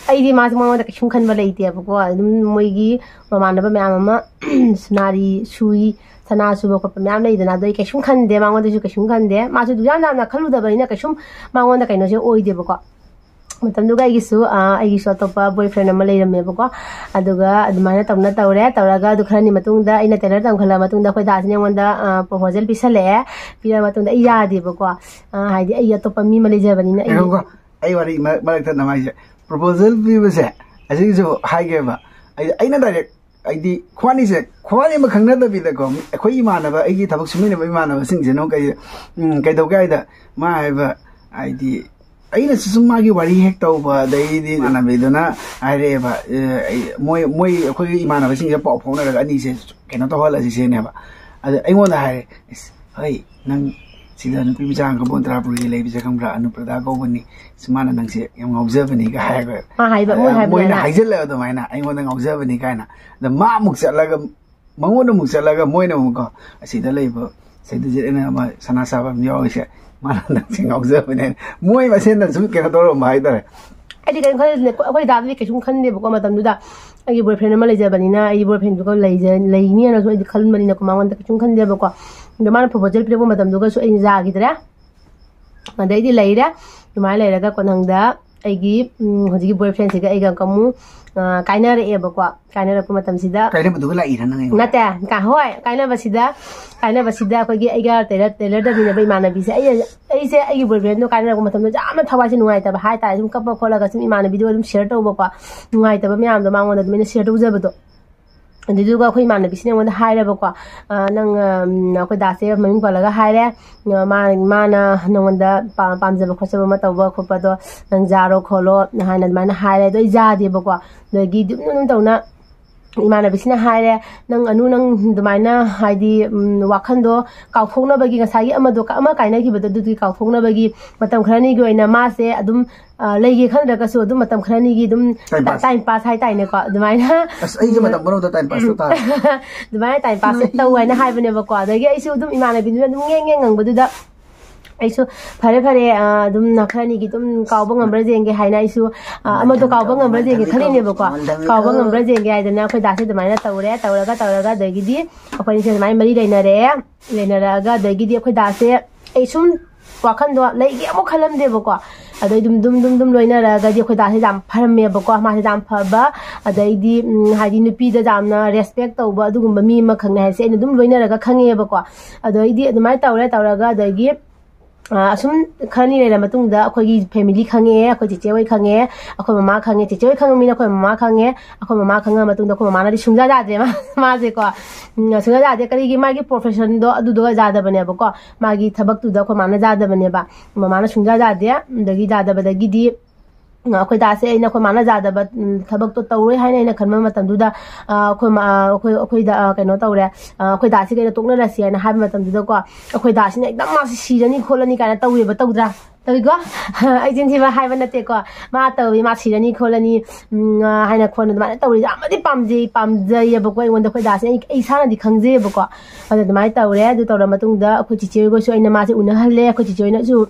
ꯑꯩꯗꯤ ꯃꯥꯁꯦ ꯃꯉꯣꯟꯗ ꯀꯩꯁꯨꯝ ꯈꯟꯕ ꯂꯩꯇꯦꯕꯀꯣ꯫ ꯑꯗꯨꯝ ꯃꯣꯏꯒꯤ ꯃꯃꯥꯟꯅꯕ ꯃꯌꯥꯝ ꯑꯃ ꯁꯨꯅꯥꯔꯤ ꯁꯨꯏ, ꯁꯅꯥ ꯁꯨꯕ ꯈꯣꯠꯄ ꯃꯌꯥꯝ ꯂꯩꯗꯅ, ꯑꯗꯣ ꯑꯩ ꯀꯩꯁꯨꯝ ꯈꯟꯗꯦ, ꯃꯉꯣꯟꯗꯁꯨ ꯀꯩꯁꯨꯝ ꯈꯟꯗꯦ꯫ ꯃꯥꯁꯨ ꯑꯗꯨ ꯌꯥꯝ ꯌꯥꯝꯅ ꯈꯜꯂꯨꯗꯕꯅꯤꯅ ꯀꯩꯁꯨꯝ ꯃꯉꯣꯟꯗ ꯀꯩꯅꯣꯁꯦ ꯑꯣꯏꯗꯦꯕꯀꯣ꯫ ꯃꯇꯝꯗꯨꯒ ꯑꯩꯒꯤꯁꯨ ꯑ, ꯑꯩꯒꯤꯁꯨ ꯑꯇꯣꯞꯄ ꯕꯣꯏ ꯐ꯭ꯔꯦꯟ ꯑꯃ ꯂꯩꯔꯝꯃꯦꯕꯀꯣ꯫ ꯑꯗꯨꯒ ꯑꯗꯨꯃꯥꯏꯅ ꯇꯧꯅ ꯇꯧꯔꯦ꯫ ꯇꯧꯔꯒ ꯑꯗꯨ ꯈꯔꯅꯤ ꯃꯇꯨꯡꯗ ꯑꯩꯅ ꯇꯦꯂꯔ ꯇꯝꯈꯠꯂꯛꯑ ꯃꯇꯨꯡꯗ ꯑꯩꯈꯣꯏ ꯗꯥꯁꯤꯅ ꯑꯩꯉꯣꯟꯗ ꯄ꯭ꯔꯣꯄꯣꯖꯦꯜ ꯄꯤꯁꯜꯂꯛꯑꯦ꯫ ꯄꯤꯔꯛꯑ ꯃꯇꯨꯡꯗ ꯑꯩ ꯌꯥꯗꯦꯕꯀꯣ꯫ ꯑ, ꯍꯥꯏꯗꯤ ꯑꯩ ꯑꯇꯣꯞꯄ ꯃꯤ ꯑꯃ ꯂꯩꯖꯕꯅꯤꯅ ꯑꯩ ꯉꯥꯏꯈꯣꯀꯣ, ꯑꯩ ꯋꯥꯔꯤ ꯃꯔꯛ- ꯃꯔꯛ ꯊꯠꯅꯕ ꯍꯥꯏꯁꯦ, ꯄ꯭ꯔꯣꯄꯣꯖꯦꯜ ꯄꯤꯕꯁꯦ ꯑꯁꯤꯒꯤꯁꯨ ꯍꯥꯏꯒꯦꯕ꯫ ꯑꯩ- ꯑꯩꯅ ꯗꯥꯏꯔꯦꯛ ꯍꯥꯏꯗꯤ ꯈ꯭ꯋꯥꯅꯤꯁꯦ ꯈ꯭ꯋꯥꯅꯤ ꯑꯃ ꯈꯪꯅꯗꯕꯤꯗꯀꯣ, ꯑꯩꯈꯣꯏ ꯏꯃꯥꯟꯅꯕ, ꯑꯩꯒꯤ ꯊꯕꯛ ꯁꯨꯃꯤꯟꯅꯕ ꯏꯃꯥꯟꯅꯕꯁꯤꯡꯁꯤꯅ ꯀꯩ- ꯎꯝ, ꯀꯩꯗꯧꯒꯦ ꯍꯥꯏꯗ, ꯃꯥ ꯍꯥꯏꯕ ꯍꯥꯏꯗꯤ ꯑꯩꯅꯁꯨ ꯁꯨꯝ ꯃꯥꯒꯤ ꯋꯥꯔꯤ ꯍꯦꯛ ꯇꯧꯕ, ꯑꯗꯩꯗꯤ ꯏꯃꯥꯟꯅꯕꯤꯗꯨꯅ ꯍꯥꯏꯔꯛꯑꯦꯕ, ꯑꯦ, ꯑꯩ- ꯃꯣꯏ ꯃꯣꯏ ꯑꯩꯈꯣꯏꯒꯤ ꯏꯃꯥꯟꯅꯕꯁꯤꯡꯁꯦ ꯄꯥꯎ ꯐꯥꯎꯅꯔꯒ ꯑꯅꯤꯁꯦ ꯀꯩꯅꯣ ꯇꯧꯍꯜꯂꯁꯤ ꯁꯤꯅꯦꯕ꯫ ꯑꯗ ꯑꯩꯉꯣꯟꯗ ꯍꯥꯏꯔꯦ, "ꯏꯁ, ꯍꯣꯏ, ꯅꯪ ꯁꯤꯗ ꯅꯨꯄꯤ ꯃꯆꯥ ꯑꯃ ꯀꯕꯣꯟ ꯇꯔꯥꯄꯨꯔꯒꯤ ꯂꯩꯕꯁꯦ ꯈꯪꯕ꯭ꯔꯥ, ꯑꯅꯨꯄ꯭꯭ꯔꯗꯥ ꯀꯧꯕꯅꯤ, ꯁꯤ ꯃꯥꯅ ꯅꯪꯁꯦ ꯌꯥꯝ ꯉꯥꯎꯖꯕꯅꯤ" ꯀꯥꯏ ꯍꯥꯏꯔꯒ ꯃꯥ ꯍꯥꯏꯕ ꯃꯣꯏ ꯍꯥꯏꯕ ꯃꯣꯏꯅ ꯂꯩꯅ ꯍꯥꯏꯖꯤꯜꯂꯒ ꯑꯗꯨꯃꯥꯏꯅ ꯑꯩꯉꯣꯟꯗ ꯉꯥꯎꯖꯕꯅꯤ ꯀꯥꯏꯅ꯫ ꯑꯗ ꯃꯥ ꯑꯃꯨꯛ ꯆꯠꯂꯒ, ꯃꯉꯣꯟꯗ ꯑꯃꯨꯛ ꯆꯠꯂꯒ ꯃꯣꯏꯅ ꯑꯃꯨꯛꯀꯣ, "ꯑꯁꯤꯗ ꯂꯩꯕ ꯁꯩꯗꯨꯖꯤꯠ ꯑꯩꯅ ꯑꯃ ꯁꯅꯥ ꯁꯥꯕ ꯑꯃ ꯌꯥꯎꯔꯤꯁꯦ, ꯃꯥꯅ ꯅꯪꯁꯦ ꯉꯥꯎꯖꯕꯅꯦ", ꯃꯣꯏ ꯃꯁꯦꯟꯗ ꯁꯨꯝ ꯀꯩꯅꯣ ꯇꯧꯔꯝꯕ ꯍꯥꯏꯇꯥꯔꯦ꯫ ꯑꯩꯗꯤ ꯀꯩꯝ ꯈꯜꯂꯤꯅꯦ, ꯑꯩꯈꯣꯏ ꯗꯥꯗꯤ ꯀꯩꯁꯨꯝ ꯈꯟꯗꯦꯕꯀꯣ ꯃꯇꯝꯗꯨꯗ꯫ ꯑꯩꯒꯤ ꯕꯣꯏ ꯐ꯭ꯔꯦꯟ ꯑꯃ ꯂꯩꯖꯕꯅꯤꯅ, ꯑꯩꯒꯤ ꯕꯣꯏ ꯐ꯭ꯔꯦꯟꯗꯨꯒ ꯂꯩꯖ- ꯂꯩꯅꯤꯅꯁꯨ ꯑꯩꯗꯤ ꯈꯟꯕꯅꯤꯅꯀꯣ, ꯃꯉꯣꯟꯗ ꯀꯩꯁꯨꯝ ꯈꯟꯗꯦꯕꯀꯣ꯫ ꯑꯗꯣ ꯃꯥꯅ ꯄ꯭ꯔꯣꯄꯣꯖꯦꯜ ꯄꯤꯔꯛꯄ ꯃꯇꯝꯗꯨꯒꯁꯨ ꯑꯩꯅ ꯌꯥꯈꯤꯗ꯭ꯔꯦ꯫ ꯑꯗꯩꯗꯤ ꯂꯩꯔꯦ꯫ ꯑꯗꯨꯃꯥꯏꯅ ꯂꯩꯔꯒ ꯀꯣꯟꯊꯪꯗ ꯑꯩꯒꯤ, ꯎꯝ, ꯍꯧꯖꯤꯛꯀꯤ ꯕꯣꯏ ꯐ꯭ꯔꯦꯟꯁꯤꯒ ꯑꯩꯒ ꯑꯃꯨꯛ, ꯑ, ꯀꯥꯏꯅꯔꯛꯑꯦꯕꯀꯣ꯫ ꯀꯥꯏꯅꯔꯛꯄ ꯃꯇꯝꯁꯤꯗ ꯀꯥꯏꯅꯕꯗꯨꯒ ꯂꯥꯛꯏꯔ ꯅꯪ ꯑꯩꯉꯣꯟꯗ? ꯅꯠꯇꯦ꯫ ꯀ- ꯍꯣꯏ, ꯀꯥꯏꯅꯕꯁꯤꯗ, ꯀꯥꯏꯅꯕꯁꯤꯗ ꯑꯩꯈꯣꯏꯒꯤ ꯑꯩꯒ ꯇꯦꯂꯔ ꯇꯦꯂꯔ ꯇꯝꯃꯤꯟꯅꯕ ꯏꯃꯥꯟꯅꯕꯤꯁꯦ, ꯑꯩ ꯑꯩꯁꯦ ꯑꯩꯒꯤ ꯕꯣꯏ ꯐ꯭ꯔꯦꯟꯗꯣ ꯀꯥꯏꯅꯔꯛꯄ ꯃꯇꯝꯗ ꯌꯥꯝꯅ ꯊꯋꯥꯏꯁꯦ ꯅꯨꯡꯉꯥꯏꯇꯕ ꯍꯥꯏꯇꯥꯔꯦ꯫ ꯁꯨꯝ ꯀꯞꯄ ꯈꯣꯠꯂꯒ ꯁꯨꯝ ꯏꯃꯥꯟꯅꯕꯤꯗꯨꯒ ꯑꯗꯨꯝ ꯁꯤꯌꯔ ꯇꯧꯕꯀꯣ, ꯅꯨꯡꯉꯥꯏꯇꯕ ꯃꯌꯥꯝꯗꯣ ꯃꯉꯣꯟꯗ ꯑꯗꯨꯃꯥꯏꯅ ꯁꯤꯌꯔ ꯇꯧꯖꯕꯗꯣ꯫ ꯑꯗꯨꯗꯨꯒ ꯑꯩꯈꯣꯏ ꯏꯃꯥꯟꯅꯕꯤꯁꯤꯅ ꯑꯩꯉꯣꯟꯗ ꯍꯥꯏꯔꯦꯕꯀꯣ, "ꯑ, ꯅꯪ, ꯑꯝ, ꯑꯩꯈꯣꯏ ꯗꯥꯁꯦ ꯃꯃꯤꯡ ꯄꯜꯂꯒ ꯍꯥꯏꯔꯦ, ꯑ, ꯃꯥ- ꯃꯥꯅ ꯅꯉꯣꯟꯗ ꯄꯥ- ꯄꯥꯝꯖꯕ ꯈꯣꯠꯆꯕ ꯑꯃ ꯇꯧꯕ ꯈꯣꯠꯄꯗꯣ ꯅꯪ ꯌꯥꯔꯣ ꯈꯣꯠꯂꯣ" ꯍꯥꯏꯅ ꯑꯗꯨꯃꯥꯏꯅ ꯍꯥꯏꯔꯦ꯫ ꯑꯗꯣ ꯑꯩ ꯌꯥꯗꯦꯕꯀꯣ꯫ ꯑꯗꯒꯤ ꯑꯗꯨꯝ ꯑꯗꯨꯝ ꯇꯧꯅ ꯏꯃꯥꯟꯅꯕꯤꯁꯤꯅ ꯍꯥꯏꯔꯦ, "ꯅꯪ ꯑꯅꯨ, ꯅꯪ ꯑꯗꯨꯃꯥꯏꯅ ꯍꯥꯏꯗꯤ, ꯎꯝ, ꯋꯥꯈꯜꯗꯣ ꯀꯥꯎꯊꯣꯛꯅꯕꯒꯤ, ꯉꯁꯥꯏꯒꯤ ꯑꯃꯗꯣ ꯑꯃ ꯀꯥꯏꯅꯈꯤꯕꯗꯣ ꯑꯗꯨꯗꯤ ꯀꯥꯎꯊꯣꯛꯅꯕꯒꯤ ꯃꯇꯝ ꯈꯔꯅꯤꯒꯤ ꯑꯣꯏꯅ ꯃꯥꯁꯦ ꯑꯗꯨꯝ, ꯑ, ꯂꯩꯒꯦ ꯈꯟꯗ꯭ꯔꯒꯁꯨ ꯑꯗꯨꯝ ꯃꯇꯝ ꯈꯔꯅꯤꯒꯤ ꯑꯗꯨꯝ Time pass. ꯇꯥꯏꯝ ꯄꯥꯁ ꯍꯥꯏꯇꯥꯔꯦꯅꯦꯀꯣ, ꯑꯗꯨꯃꯥꯏꯅ ꯑꯁ, ꯑꯩꯁꯦ ꯃꯇꯝ ꯄꯨꯝꯅꯃꯛꯇ ꯇꯥꯏꯝ ꯄꯥꯁ ꯇꯧ ꯇꯥꯔꯦ꯫ ꯑꯗꯨꯃꯥꯏꯅ ꯇꯥꯏꯝ ꯄꯥꯁ ꯇꯧ ꯍꯥꯏꯅ ꯍꯥꯏꯕꯅꯦꯕꯀꯣ꯫ ꯑꯗꯒꯤ ꯑꯩꯁꯨ ꯑꯗꯨꯝ ꯏꯃꯥꯟꯅꯕꯤꯗꯨꯅ ꯑꯗꯨꯝ ꯉꯦꯡ ꯉꯦꯡ ꯉꯪꯕꯗꯨꯗ ꯑꯩꯁꯨ "ꯐꯔꯦ, ꯐꯔꯦ, ꯑ, ꯑꯗꯨꯝ ꯈꯔꯅꯤꯒꯤ ꯑꯗꯨꯝ ꯀꯥꯎꯕ ꯉꯝꯕ꯭ꯔꯥ ꯌꯦꯡꯒꯦ" ꯍꯥꯏꯅ ꯑꯩꯁꯨ, ꯑ, ꯑꯃꯗꯣ ꯀꯥꯎꯕ ꯉꯝꯕ꯭ꯔꯥ ꯌꯦꯡꯒꯦ ꯈꯜꯂꯤꯅꯦꯕꯀꯣ꯫ ꯀꯥꯎꯕ ꯉꯝꯕ꯭ꯔꯥ ꯌꯦꯡꯒꯦ ꯍꯥꯏꯗꯅ ꯑꯩꯈꯣꯏ ꯗꯥꯁꯦ ꯑꯗꯨꯃꯥꯏꯅ ꯇꯧꯔꯦ꯫ ꯇꯧꯔꯒ ꯇꯧꯔꯒ ꯑꯗꯒꯤꯗꯤ ꯑꯩꯈꯣꯏꯅꯤꯁꯦ ꯑꯗꯨꯃꯥꯏꯅ ꯃꯔꯤ ꯂꯩꯅꯔꯦ꯫ ꯂꯩꯅꯔꯛꯑꯒ ꯑꯗꯒꯤꯗꯤ ꯑꯩꯈꯣꯏ ꯗꯥꯁꯦ ꯑꯩ ꯁꯨꯝ ꯋꯥꯈꯜꯗꯣ ꯂꯩꯒꯦ ꯑꯃꯨꯛ ꯈꯜꯂꯝꯗꯦꯕꯀꯣ꯫ ꯑꯗꯩ ꯑꯗꯨꯝ ꯑꯗꯨꯝ ꯑꯗꯨꯝ ꯑꯗꯨꯝ ꯂꯣꯏꯅꯔꯛꯑꯒꯗꯤ ꯑꯩꯈꯣꯏ ꯗꯥꯁꯦ ꯌꯥꯝ ꯐꯔꯝꯃꯦꯕꯀꯣ꯫ ꯃꯥꯁꯦ ꯌꯥꯝ ꯐꯕ, ꯑꯗꯩꯗꯤ, ꯎꯝ, ꯍꯥꯏꯗꯤ ꯅꯨꯄꯤꯗ ꯌꯥꯝꯅ ꯔꯦꯁꯄꯦꯛ ꯇꯧꯕ ꯑꯗꯨꯒꯨꯝꯕ ꯃꯤ ꯑꯃꯈꯛꯅꯦ ꯍꯥꯏꯁꯦ ꯑꯩꯅ ꯑꯗꯨꯝ ꯂꯣꯏꯅꯔꯒ ꯈꯪꯉꯦꯕꯀꯣ꯫ ꯑꯗꯩꯗꯤ ꯑꯗꯨꯃꯥꯏꯅ ꯇꯧꯔꯦ꯫ ꯇꯧꯔꯒ ꯑꯗꯒꯤ, ꯑ, ꯑꯁꯨꯝ ꯈꯔꯅꯤ ꯂꯩꯔ ꯃꯇꯨꯡꯗ ꯑꯩꯈꯣꯏꯒꯤ ꯐꯦꯃꯤꯂꯤ ꯈꯪꯉꯛꯑꯦ, ꯑꯩꯈꯣꯏ ꯆꯦꯆꯦ ꯍꯣꯏ ꯈꯪꯉꯛꯑꯦ, ꯑꯩꯈꯣꯏ ꯃꯃꯥ ꯈꯪꯉꯦ꯫ ꯆꯦꯆꯦ ꯍꯣꯏ ꯈꯪꯉꯃꯤꯅ ꯑꯩꯈꯣꯏ ꯃꯃꯥ ꯈꯪꯉꯦ꯫ ꯑꯩꯈꯣꯏ ꯃꯃꯥ ꯈꯪꯉ ꯃꯇꯨꯡꯗ ꯑꯩꯈꯣꯏ ꯃꯃꯥꯅꯗꯤ ꯁꯨꯡꯌꯥ ꯌꯥꯗ꯭ꯔꯦ꯫ ꯃꯥ- ꯃꯥꯁꯦꯀꯣ, ꯎꯝ, ꯁꯨꯡꯌꯥ ꯌꯥꯗꯦ꯫ ꯀꯔꯤꯒꯤ? ꯃꯥꯒꯤ ꯄ꯭ꯔꯣꯐꯦꯁꯟꯗꯣ ꯑꯗꯨꯗꯣ ꯌꯥꯗꯕꯅꯦꯕꯀꯣ꯫ ꯃꯥꯒꯤ ꯊꯕꯛꯇꯨꯗ ꯑꯩꯈꯣꯏ ꯃꯥꯅ ꯌꯥꯗꯕꯅꯦꯕ꯫ ꯃꯃꯥꯅ ꯁꯨꯡꯌꯥ ꯌꯥꯗꯦ꯫ ꯑꯗꯒꯤ ꯌꯥꯗꯕꯗꯒꯤꯗꯤ ꯑꯩꯈꯣꯏ ꯗꯥꯁꯦ ꯑꯩꯅ ꯑꯩꯈꯣꯏ ꯃꯥꯅ ꯌꯥꯗꯕ ꯎꯝ, ꯊꯕꯛꯇꯣ ꯇꯧꯔꯣꯏ ꯍꯥꯏꯅ ꯑꯩꯅ ꯈꯟꯕ ꯃꯇꯝꯗꯨꯗ ꯑꯩꯈꯣꯏ ꯃꯥ ꯑꯩꯈꯣꯏ ꯑꯩꯈꯣꯏꯗ ꯀꯩꯅꯣ ꯇꯧꯔꯦ꯫ ꯑꯩꯈꯣꯏ ꯗꯥꯁꯤꯒ ꯑꯩꯅ ꯇꯣꯛꯅꯔꯁꯤ ꯍꯥꯏꯅ ꯍꯥꯏꯕ ꯃꯇꯝꯗꯨꯗꯀꯣ, ꯑꯩꯈꯣꯏ ꯗꯥꯁꯤꯅ ꯍꯦꯛꯇ ꯃꯥꯁꯤ ꯁꯤꯔꯅꯤ ꯈꯣꯠꯂꯅꯤ ꯀꯥꯏꯅ ꯇꯧꯋꯦꯕ, ꯇꯧꯗ꯭ꯔꯥ? ꯇꯧꯏꯀꯣ꯫ ꯑꯩ ꯆꯤꯟ ꯊꯤꯕ ꯍꯥꯏꯕ ꯅꯠꯇꯦꯀꯣ꯫ ꯃꯥ ꯇꯧꯏ, ꯃꯥ ꯁꯤꯔꯅꯤ ꯈꯣꯠꯂꯅꯤ ꯎꯝ, ꯍꯥꯏꯅ ꯈꯣꯟꯅ ꯑꯗꯨꯃꯥꯏꯅ ꯇꯧꯔꯤꯁꯦ ꯌꯥꯝꯅꯗꯤ ꯄꯥꯝꯖꯩ ꯄꯥꯝꯖꯩꯌꯦꯕꯀꯣ꯫ ꯑꯩꯉꯣꯟꯗ ꯑꯩꯈꯣꯏ ꯗꯥꯁꯦ ꯑꯩ ꯑꯩ ꯏꯁꯥꯅꯗꯤ ꯈꯪꯖꯩꯌꯦꯕꯀꯣ꯫ ꯑꯗꯨ ꯑꯗꯨꯃꯥꯏꯅ ꯇꯧꯔꯦ꯫ ꯑꯗꯨ ꯇꯧꯔ ꯃꯇꯨꯡꯗ ꯑꯩꯈꯣꯏ ꯆꯤꯆꯦ ꯍꯣꯏꯒꯁꯨ ꯑꯩꯅ ꯃꯥꯁꯦ ꯎꯅꯍꯜꯂꯦ꯫ ꯑꯩꯈꯣꯏ ꯆꯤꯆꯦ ꯍꯣꯏꯅꯁꯨ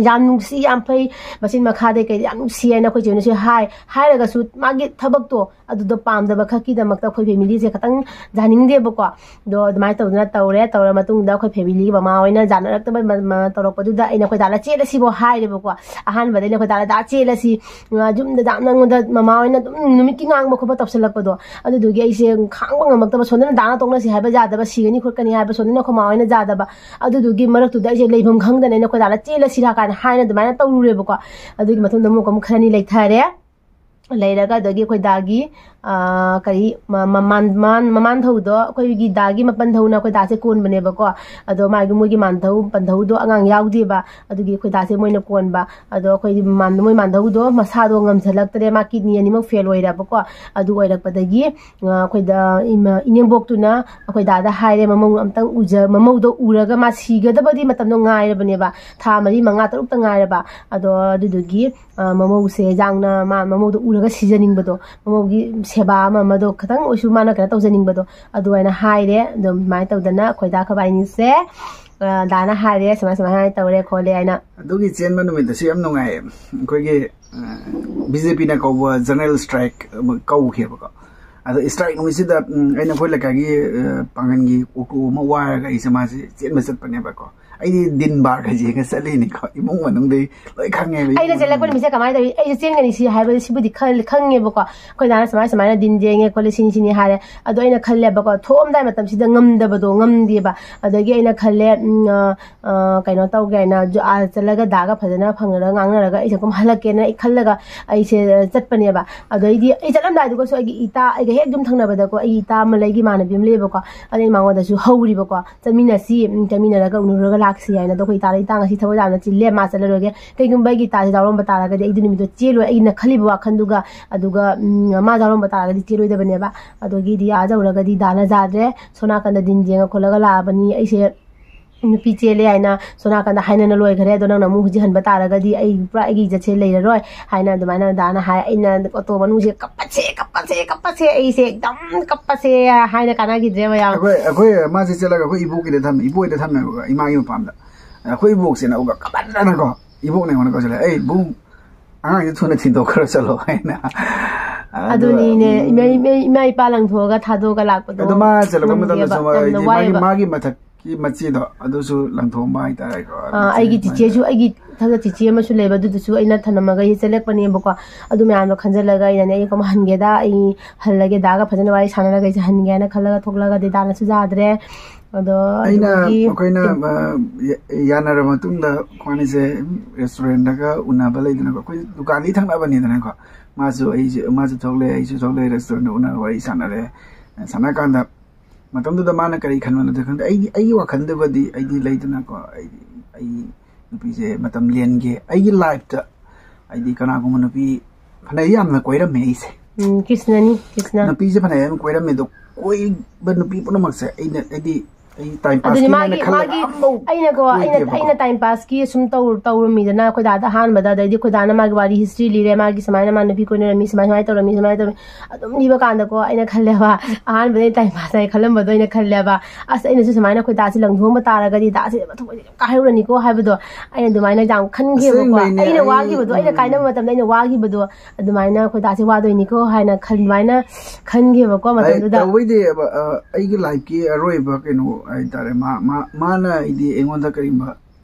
ꯌꯥꯝ ꯅꯨꯡꯁꯤ, ꯌꯥꯝ ꯐꯩ, ꯃꯆꯤꯟ ꯃꯈꯥꯗꯩ ꯀꯩ ꯌꯥꯝ ꯅꯨꯡꯁꯤ ꯍꯥꯏꯅ ꯑꯩꯈꯣꯏ ꯆꯦ ꯍꯣꯏꯅꯁꯨ ꯍꯥꯏ꯫ ꯍꯥꯏꯔꯒꯁꯨ ꯃꯥꯒꯤ ꯊꯕꯛꯇꯣ ꯑꯗꯨꯗꯣ ꯄꯥꯝꯗꯕ ꯈꯛꯀꯤꯗꯃꯛꯇ ꯑꯩꯈꯣꯏ ꯐꯦꯃꯤꯂꯤꯁꯦ ꯈꯤꯇꯪ ꯌꯥꯅꯤꯡꯗꯦꯕꯀꯣ꯫ ꯑꯗꯣ ꯑꯗꯨꯃꯥꯏꯅ ꯇꯧꯗꯅ ꯇꯧꯔꯦ꯫ ꯇꯧꯔ ꯃꯇꯨꯡꯗ ꯑꯩꯈꯣꯏ ꯐꯦꯃꯤꯂꯤꯒꯤ ꯃꯃꯥ ꯍꯣꯏꯅ ꯌꯥꯅꯔꯛꯇꯕ ꯃ- ꯃ- ꯇꯧꯔꯛꯄꯗꯨꯗ ꯑꯩꯅ ꯑꯩꯈꯣꯏ ꯗꯥꯗ ꯆꯦꯜꯂꯁꯤꯕꯣ ꯍꯥꯏꯔꯦꯕꯀꯣ꯫ ꯑꯍꯥꯟꯕꯗ ꯑꯩꯅ ꯑꯩꯈꯣꯏ ꯗꯥꯗ "ꯗꯥ, ꯆꯦꯜꯂꯁꯤ, ꯑ, ꯌꯨꯝꯗ ꯌꯥꯝ ꯅꯉꯣꯟꯗ ꯃꯃꯥ ꯍꯣꯏꯅ ꯑꯗꯨꯝ ꯅꯨꯃꯤꯠꯀꯤ ꯉꯥꯡꯕ ꯈꯣꯠꯄ ꯇꯧꯁꯜꯂꯛꯄꯗꯣ, ꯑꯗꯨꯗꯨꯒꯤ ꯑꯩꯁꯦ ꯈꯥꯡꯕ ꯉꯝꯃꯛꯇꯕ, ꯁꯣꯝꯗꯅ ꯗꯥꯅ ꯇꯣꯛꯅꯁꯤ ꯍꯥꯏꯕ ꯌꯥꯗꯕ, ꯁꯤꯒꯅꯤ ꯈꯣꯠꯀꯅꯤ ꯍꯥꯏꯕ, ꯁꯣꯝꯗꯅ ꯑꯩꯈꯣꯏ ꯃꯥ ꯍꯣꯏꯅ ꯌꯥꯗꯕ, ꯑꯗꯨꯗꯨꯒꯤ ꯃꯔꯛꯇꯨꯗ ꯑꯩꯁꯦ ꯂꯩꯐꯝ ꯈꯪꯗꯅ ꯑꯩꯅ ꯑꯩꯈꯣꯏ ꯗꯥꯗ ꯆꯦꯜꯂꯁꯤꯔꯥ ꯀꯥꯏꯅ ꯍꯥꯏꯅ ꯑꯗꯨꯃꯥꯏꯅ ꯇꯧꯔꯨꯔꯦꯕꯀꯣ꯫ ꯑꯗꯨꯒꯤ ꯃꯇꯨꯡꯗ ꯑꯃꯨꯛ ꯑꯃꯨꯛ ꯈꯔꯅꯤ ꯂꯩꯊꯔꯦ꯫ ꯂꯩꯔꯒ ꯑꯗꯒꯤ ꯑꯩꯈꯣꯏ ꯗꯥꯒꯤ ꯑꯥ, ꯀꯔꯤ ꯃ- ꯃꯃꯥꯟ ꯃꯃꯥꯟ- ꯃꯃꯥꯟꯙꯧꯗꯣ, ꯑꯩꯈꯣꯏꯒꯤ ꯗꯥꯒꯤ ꯃꯄꯟꯙꯧꯅ ꯑꯩꯈꯣꯏ ꯗꯥꯁꯦ ꯀꯣꯟꯕꯅꯦꯕꯀꯣ꯫ ꯑꯗꯣ ꯃꯥꯒꯤ ꯃꯣꯏꯒꯤ ꯃꯥꯟꯙꯧ ꯄꯟꯙꯧꯗꯣ ꯑꯉꯥꯡ ꯌꯥꯎꯗꯦꯕ, ꯑꯗꯨꯒꯤ ꯑꯩꯈꯣꯏ ꯗꯥꯁꯦ ꯃꯣꯏꯅ ꯀꯣꯟꯕ꯫ ꯑꯗꯣ ꯑꯩꯈꯣꯏꯒꯤ ꯃꯥꯟ- ꯃꯣꯏ ꯃꯥꯟꯙꯧꯗꯣ ꯃꯁꯥꯗꯣ ꯉꯝꯁꯜꯂꯛꯇ꯭ꯔꯦ, ꯃꯥ ꯀꯤꯗꯅꯤ ꯑꯅꯤꯃꯛ ꯐꯦꯜ ꯑꯣꯏꯔꯕꯀꯣ꯫ ꯑꯗꯨ ꯑꯣꯏꯔꯛꯄꯗꯒꯤ ꯑ, ꯑꯩꯈꯣꯏꯗ ꯏꯃ- ꯏꯅꯦꯝꯕꯣꯛꯇꯨꯅ ꯑꯩꯈꯣꯏ ꯗꯥꯗ ꯍꯥꯏꯔꯦ, ꯃꯃꯧ ꯑꯝꯇꯪ ꯎꯖ ꯃꯃꯧꯗꯣ ꯎꯔꯒ ꯃꯥ ꯁꯤꯒꯗꯕꯗꯤ ꯃꯇꯝꯗꯣ ꯉꯥꯏꯔꯕꯅꯦꯕ, ꯊꯥ ꯃꯔꯤ ꯃꯉꯥ ꯇꯔꯨꯛꯇ ꯉꯥꯏꯔꯕ꯫ ꯑꯗꯣ ꯑꯗꯨꯗꯨꯒꯤ ꯑ, ꯃꯃꯧꯁꯦ ꯌꯥꯝꯅ ꯃꯥ ꯃꯃꯧꯗꯣ ꯎꯔꯒ ꯁꯤꯖꯅꯤꯡꯕꯗꯣ, ꯃꯃꯧꯒꯤ ꯁꯦꯕꯥ ꯑꯃ ꯑꯃꯗꯣ ꯈꯤꯇꯪ ꯑꯣꯏꯁꯨ ꯃꯥꯅ ꯀꯩꯅꯣ ꯇꯧꯖꯅꯤꯡꯕꯗꯣ, ꯑꯗꯨꯃꯥꯏꯅ ꯍꯥꯏꯔꯦ꯫ ꯑꯗꯨꯃꯥꯏꯅ ꯇꯧꯗꯅ ꯑꯩꯈꯣꯏ ꯗꯥ ꯈꯣꯏꯕꯥꯏꯅꯤꯁꯦ ꯑ, ꯗꯥꯅ ꯍꯥꯏꯔꯦ, "ꯁꯨꯃꯥꯏ ꯁꯨꯃꯥꯏꯅ ꯇꯧꯔꯦ ꯈꯣꯠꯂꯦ" ꯍꯥꯏꯅ꯫ ꯑꯗꯨꯒꯤ ꯆꯦꯟꯕ ꯅꯨꯃꯤꯠꯇꯁꯨ ꯌꯥꯝ ꯅꯨꯡꯉꯥꯏꯌꯦ꯫ ꯑꯩꯈꯣꯏꯒꯤ ꯕꯤ ꯖꯦ ꯄꯤꯅ ꯀꯧꯕ ꯖꯦꯅꯔꯦꯜ ꯁ꯭ꯇ꯭ꯔꯥꯏꯛ ꯑꯃ ꯀꯧꯈꯤꯕꯀꯣ꯫ ꯑꯗꯣ ꯁ꯭ꯇ꯭ꯔꯥꯏꯛ ꯅꯨꯃꯤꯠꯁꯤꯗ ꯎꯝ, ꯑꯩꯅ ꯑꯩꯈꯣꯏ ꯂꯩꯀꯥꯏꯒꯤ ꯑ, ꯄꯥꯡꯒꯟꯒꯤ ꯑꯣꯇꯣ ꯑꯃ ꯋꯥꯏꯔꯒ ꯑꯩꯁꯦ ꯃꯥꯁꯦ ꯆꯦꯟꯕ ꯆꯠꯄꯅꯦꯕꯀꯣ꯫ ꯑꯩꯗꯤ ꯗꯤꯟ ꯕꯥꯔꯒ ꯌꯦꯡꯉ ꯆꯠꯂꯤꯅꯤꯀꯣ, ꯏꯃꯨꯡ ꯃꯅꯨꯡꯗꯩ ꯂꯣꯏ ꯈꯪꯉꯦꯕ, ꯏꯃꯨꯡ ꯑꯩꯅ ꯆꯦꯜꯂꯛꯄ ꯃꯅꯨꯡꯗꯩ꯫ ꯅꯨꯃꯤꯠꯁꯦ ꯀꯃꯥꯏꯅ ꯇꯧꯏ? ꯑꯩꯁꯦ ꯆꯦꯟꯒꯅꯤ ꯁꯤ ꯍꯥꯏꯕꯗꯤ ꯁꯤꯕꯨꯗꯤ ꯈꯜ- ꯈꯪꯉꯦꯕꯀꯣ꯫ ꯑꯩꯈꯣꯏ ꯗꯥꯅ ꯁꯨꯃꯥꯏ ꯁꯨꯃꯥꯏꯅ ꯗꯤꯟ ꯌꯦꯡꯉꯦ ꯈꯣꯠꯂꯦ, ꯁꯤꯅꯤ ꯁꯤꯅꯤ ꯍꯥꯏꯔꯦ꯫ ꯑꯗꯣ ꯑꯩꯅ ꯈꯜꯂꯦꯕꯀꯣ, ꯊꯣꯛꯑꯝꯗꯥꯏ ꯃꯇꯝꯁꯤꯗ ꯉꯝꯗꯕꯗꯣ, ꯉꯝꯗꯦꯕ꯫ ꯑꯗꯒꯤ ꯑꯩꯅ ꯈꯜꯂꯦ, ꯎꯝ, ꯑ, ꯑ, ꯀꯩꯅꯣ ꯇꯧꯒꯦ ꯍꯥꯏꯅ ꯖꯨ- ꯑꯥ ꯆꯠꯂꯒ ꯗꯥꯒ ꯐꯖꯅ ꯐꯪꯅꯔꯒ ꯉꯥꯡꯅꯔꯒ ꯑꯩꯁꯦ ꯀꯨꯝ ꯍꯜꯂꯛꯀꯦꯅ ꯑꯩ ꯈꯜꯂꯒ ꯑꯩꯁꯦ ꯆꯠꯄꯅꯦꯕ꯫ ꯑꯗꯩꯗꯤ ꯑꯩ ꯆꯠꯂꯝꯗꯥꯏꯗꯨꯒꯁꯨ ꯑꯩꯒꯤ ꯏꯇꯥ, ꯑꯩꯒ ꯍꯦꯛ ꯌꯨꯝ ꯊꯪꯅꯕꯗꯀꯣ, ꯑꯩꯒꯤ ꯏꯇꯥ ꯑꯃ ꯂꯩꯒꯤ ꯏꯃꯥꯟꯅꯕꯤ ꯑꯃ ꯂꯩꯌꯦꯕꯀꯣ꯫ ꯑꯗꯩ ꯃꯉꯣꯟꯗꯁꯨ ꯍꯧꯔꯤꯕꯀꯣ, "ꯆꯠꯃꯤꯟꯅꯁꯤ, ꯎꯝ, ꯆꯠꯃꯤꯟꯅꯔꯒ ꯎꯅꯔꯨꯔꯒ ꯁꯤ ꯍꯥꯏꯅ ꯑꯗꯣ ꯑꯩꯈꯣꯏ ꯏꯇꯥꯗ, "ꯏꯇꯥ, ꯉꯁꯤ ꯊꯕꯛ ꯌꯥꯝꯅ ꯆꯤꯜꯂꯦ, ꯃꯥ ꯆꯠꯂꯔꯣꯏꯒꯦ꯫ ꯀꯩꯒꯨꯝꯕ ꯑꯩꯒꯤ ꯏꯇꯥꯁꯦ ꯌꯥꯎꯔꯝꯕ ꯇꯥꯔꯒꯗꯤ ꯑꯩꯗꯤ ꯅꯨꯃꯤꯠꯇꯣ ꯆꯦꯜꯂꯣꯏ, ꯑꯩꯅ ꯈꯜꯂꯤꯕ ꯋꯥꯈꯜꯗꯨꯒ ꯑꯗꯨꯒ ꯎꯝ, ꯃꯥ ꯌꯥꯎꯔꯝꯕ ꯇꯥꯔꯒꯗꯤ ꯆꯦꯜꯂꯣꯏꯗꯕꯅꯦꯕ꯫ ꯑꯗꯨꯒꯤꯗꯤ ꯑꯥ ꯌꯧꯔꯒꯗꯤ ꯗꯥꯅ ꯌꯥꯗ꯭ꯔꯦ, ꯁꯣꯝ ꯅꯥꯀꯟꯗ ꯗꯤꯟ ꯌꯦꯡꯉ ꯈꯣꯠꯂꯒ ꯂꯥꯛꯑꯕꯅꯤ, ꯑꯩꯁꯦ ꯅꯨꯄꯤ ꯆꯦꯜꯂꯦ ꯍꯥꯏꯅ ꯁꯣꯝ ꯅꯥꯀꯟꯗ ꯍꯥꯏꯅꯅ ꯂꯣꯏꯈ꯭ꯔꯦ꯫ ꯑꯗꯣ ꯅꯪꯅ ꯑꯃꯨꯛ ꯍꯧꯖꯤꯛ ꯍꯟꯕ ꯇꯥꯔꯒꯗꯤ ꯑꯩ ꯄꯨꯔꯥ ꯑꯩꯒꯤ ꯏꯖꯠꯁꯦ ꯂꯩꯔꯔꯣꯏ" ꯍꯥꯏꯅ ꯑꯗꯨꯃꯥꯏꯅ ꯗꯥꯅ ꯍꯥꯏ꯫ ꯑꯩꯅ ꯑꯣꯇꯣ ꯃꯅꯨꯡꯁꯦ ꯀꯞꯄꯁꯦ, ꯀꯞꯄꯁꯦ, ꯀꯞꯄꯁꯦ, ꯑꯩꯁꯦ ꯑꯗꯨꯝ ꯀꯞꯄꯁꯦ ꯍꯥꯏꯅ ꯀꯥꯟꯅꯈꯤꯗ꯭ꯔꯦ ꯃꯌꯥꯝ꯫ ꯑꯩꯈꯣꯏ ꯑꯩꯈꯣꯏ ꯃꯥꯁꯦ ꯆꯠꯂꯒ ꯑꯩꯈꯣꯏ ꯏꯕꯣꯛꯀꯤꯗ ꯊꯝꯃꯦ, ꯏꯕꯣꯛꯀꯤꯗ ꯊꯝꯃꯦꯕꯀꯣ, ꯏꯃꯥꯒꯤ ꯃꯄꯥꯝꯗ꯫ ꯑꯩꯈꯣꯏ ꯏꯕꯣꯛꯁꯤꯅ ꯑꯃꯨꯛꯀ ꯀꯞꯃꯟꯗꯅꯀꯣ, ꯏꯕꯣꯛꯅ ꯑꯩꯉꯣꯟꯗ ꯀꯧꯁꯤꯜꯂꯦ, "ꯑꯩ ꯏꯕꯨꯡ, ꯑꯉꯥꯡꯁꯦ ꯊꯨꯅ ꯊꯤꯟꯗꯣꯛꯈ꯭ꯔꯣ ꯆꯠꯂꯣ" ꯍꯥꯏꯅ꯫ ꯑꯗꯨꯒ, ꯑꯗꯨꯅꯤꯅꯦ, ꯎꯝ, ꯏꯃꯥ, ꯏꯃꯥ, ꯏꯃꯥ ꯏꯄꯥ ꯂꯪꯊꯣꯛꯑꯒ ꯊꯥꯗꯣꯛꯑꯒ ꯂꯥꯛꯄꯗꯣ ꯑꯗꯣ ꯃꯥ ꯆꯠꯂꯛꯄ ꯃꯇꯝꯗꯁꯨ ꯉꯝꯗꯦꯕ, ꯃꯥ-, ꯌꯥꯝꯅ ꯍꯥꯏꯗꯤ ꯃꯥꯒꯤ, ꯋꯥꯏꯑꯦꯕ꯫ ꯃꯥꯒꯤ ꯃꯊꯛꯀꯤ ꯃꯆꯦꯗꯣ ꯑꯗꯨꯁꯨ ꯂꯪꯊꯣꯛꯑꯝꯕ ꯍꯥꯏꯇꯥꯔꯦꯀꯣ꯫ ꯑꯥ, ꯑꯗꯨꯁꯨ ꯑꯩꯒꯤ ꯁꯨꯃꯥꯏꯅ ꯆꯤꯆꯦꯁꯨ, ꯑꯩꯒꯤ ꯏꯊꯛꯇ ꯆꯤꯆꯦ ꯑꯃꯁꯨ ꯂꯩꯕ, ꯑꯗꯨꯗꯨꯁꯨ ꯑꯩꯅ ꯊꯅꯝꯃꯒ ꯑꯩꯁꯦ ꯆꯦꯜꯂꯛꯄꯅꯦꯕꯀꯣ꯫ ꯑꯗꯨ ꯃꯌꯥꯝꯗꯣ ꯈꯟꯖꯜꯂꯒ ꯑꯩꯅꯅꯦ, "ꯑꯩ ꯀꯃꯥꯏ ꯍꯟꯒꯦꯗ, ꯑꯩ ꯍꯜꯂꯒꯦ, ꯗꯥꯒ ꯐꯖꯅ ꯋꯥꯔꯤ ꯁꯥꯟꯅꯔꯒ ꯑꯩꯁꯦ ꯍꯟꯒꯦ" ꯍꯥꯏꯅ ꯈꯜꯂꯒ ꯊꯣꯛꯂꯛꯑꯒꯗꯤ ꯗꯥꯅꯁꯨ ꯌꯥꯗ꯭ꯔꯦ꯫ ꯑꯗꯣ ꯑꯩꯅ, ꯑꯗꯨꯗꯒꯤ ꯑꯩꯈꯣꯏꯅ, ꯇꯤꯝ- ꯑ, ꯌꯥ-, ꯌꯥꯅꯔꯕ ꯃꯇꯨꯡꯗ ꯑꯩꯈꯣꯏꯅꯤꯁꯦ ꯔꯦꯁꯇꯨꯔꯦꯟꯗꯒ ꯎꯅꯕ ꯂꯩꯗꯅꯀꯣ, ꯑꯩꯈꯣꯏ ꯗꯨꯀꯥꯟꯗꯤ ꯊꯪꯅꯕꯅꯤꯗꯅꯀꯣ꯫ ꯃꯥꯁꯨ ꯑꯩꯁꯨ, ꯃꯥꯁꯨ ꯊꯣꯛꯂꯛꯑꯦ, ꯑꯩꯁꯨ ꯊꯣꯛꯂꯛꯑꯦ, ꯔꯦꯁꯇꯨꯔꯦꯟꯗ ꯎꯅꯔ ꯋꯥꯔꯤ ꯁꯥꯟꯅꯔꯦ꯫ ꯁꯥꯟꯅꯔꯀꯥꯟꯗ ꯃꯇꯝꯗꯨꯗ ꯃꯥꯅ ꯀꯔꯤ ꯈꯟꯕꯅꯣꯗꯤ ꯈꯪꯗꯦ, ꯑꯩꯒꯤ, ꯑꯩꯒꯤ ꯋꯥꯈꯜꯗꯕꯨꯗꯤ ꯑꯩꯗꯤ ꯂꯩꯗꯅꯀꯣ, ꯑꯩꯗꯤ, ꯑꯩ ꯅꯨꯄꯤꯁꯦ ꯃꯇꯝ ꯂꯦꯟꯒꯦ, ꯑꯩꯒꯤ ꯂꯥꯏꯐꯇ ꯍꯥꯏꯗꯤ ꯀꯅꯥꯒꯨꯝꯕ ꯅꯨꯄꯤ ꯐꯅ ꯌꯥꯝꯅ ꯀꯣꯏꯔꯝꯃꯦ ꯑꯩꯁꯦ꯫ ꯎꯝ, ꯀ꯭ꯔꯤꯁꯅꯅꯤ, ꯀ꯭ꯔꯤꯁꯅ꯫ ꯅꯨꯄꯤꯁꯦ ꯐꯅ ꯌꯥꯝ ꯀꯣꯏꯔꯝꯃꯦ, ꯑꯗꯣ ꯀꯣꯏꯕ ꯅꯨꯄꯤ ꯄꯨꯝꯅꯃꯛꯁꯦ ꯑꯩꯅ, ꯍꯥꯏꯗꯤ, ꯑꯩ ꯇꯥꯏꯝ ꯑꯗꯨꯅꯤ ꯄꯥꯁꯀꯤ ꯍꯥꯏꯅ ꯃꯥꯒꯤ, ꯈꯜꯂꯒ ꯃꯥꯒꯤ, ꯑꯃꯐꯥꯎ ꯑꯩꯅꯀꯣ, ꯑꯩꯅ, ꯀꯣꯏꯗꯦꯕꯀꯣ꯫ ꯑꯩꯅ ꯇꯥꯏꯝ ꯄꯥꯁꯀꯤ ꯁꯨꯝ ꯇꯧ-, ꯇꯧꯔꯝꯃꯤꯗꯅ ꯑꯩꯈꯣꯏ ꯗꯥꯗ ꯑꯍꯥꯟꯕꯗ, ꯑꯗꯩꯗꯤ ꯑꯩꯈꯣꯏ ꯗꯥꯅ ꯃꯥꯒꯤ ꯋꯥꯔꯤ ꯍꯤꯁꯇ꯭ꯔꯤ ꯂꯤꯔꯦ, ꯃꯥꯒꯤ ꯁꯨꯃꯥꯏꯅ ꯃꯥ ꯅꯨꯄꯤ ꯀꯣꯏꯅꯔꯝꯃꯤ, ꯁꯨꯃꯥꯏ ꯁꯨꯃꯥꯏꯅ ꯇꯧꯔꯝꯃꯤ, ꯁꯨꯃꯥꯏꯅ ꯇꯧꯔꯝꯃꯤ, ꯑꯗꯨꯝ ꯂꯤꯕ ꯀꯥꯟꯗꯀꯣ ꯑꯩꯅ ꯈꯜꯂꯦꯕ, ꯑꯍꯥꯟꯕꯗ ꯑꯩꯅ ꯇꯥꯏꯝ ꯄꯥꯁ ꯍꯥꯏ ꯈꯜꯂꯝꯕꯗꯣ ꯑꯩꯅ ꯈꯜꯂꯦꯕ, "ꯑꯁ, ꯑꯩꯅꯁꯨ ꯁꯨꯃꯥꯏꯅ ꯑꯩꯈꯣꯏ ꯗꯥꯁꯦ ꯂꯪꯊꯣꯛꯑꯝꯕ ꯇꯥꯔꯒꯗꯤ ꯗꯥꯁꯦ ꯃꯊꯧ ꯀꯥꯏꯍꯧꯔꯅꯤꯀꯣ" ꯍꯥꯏꯕꯗꯣ ꯑꯩꯅ ꯑꯗꯨꯃꯥꯏꯅ ꯌꯥꯝ ꯈꯟꯈꯤꯕꯀꯣ꯫ ꯑꯁꯦꯡꯕꯩꯅꯦ, ꯑꯩꯅ ꯑꯩ, ꯋꯥꯈꯤꯕꯗꯣ, ꯑꯩꯅ ꯎꯝ꯫ ꯀꯥꯏꯅꯕ ꯃꯇꯝꯗ ꯑꯩꯅ ꯋꯥꯈꯤꯕꯗꯣ, ꯑꯗꯨꯃꯥꯏꯅ ꯑꯩꯈꯣꯏ ꯗꯥꯁꯦ ꯋꯥꯗꯣꯏꯅꯤꯀꯣ ꯍꯥꯏꯅ ꯈꯟ-, ꯑꯗꯨꯃꯥꯏꯅ ꯈꯟꯈꯤꯕꯀꯣ ꯑꯩ ꯃꯇꯝꯗꯨꯗ꯫ ꯇꯧꯕꯩꯗꯤ, ꯑ, ꯑꯩꯒꯤ ꯂꯥꯏꯐꯀꯤ ꯑꯔꯣꯏꯕ ꯀꯩꯅꯣ ꯍꯥꯏꯇꯥꯔꯦ, ꯃꯥ, ꯃꯥ, ꯃꯥꯅ ꯍꯥꯏꯗꯤ ꯑꯩꯉꯣꯟꯗ ꯀꯔꯤꯒꯨꯝꯕ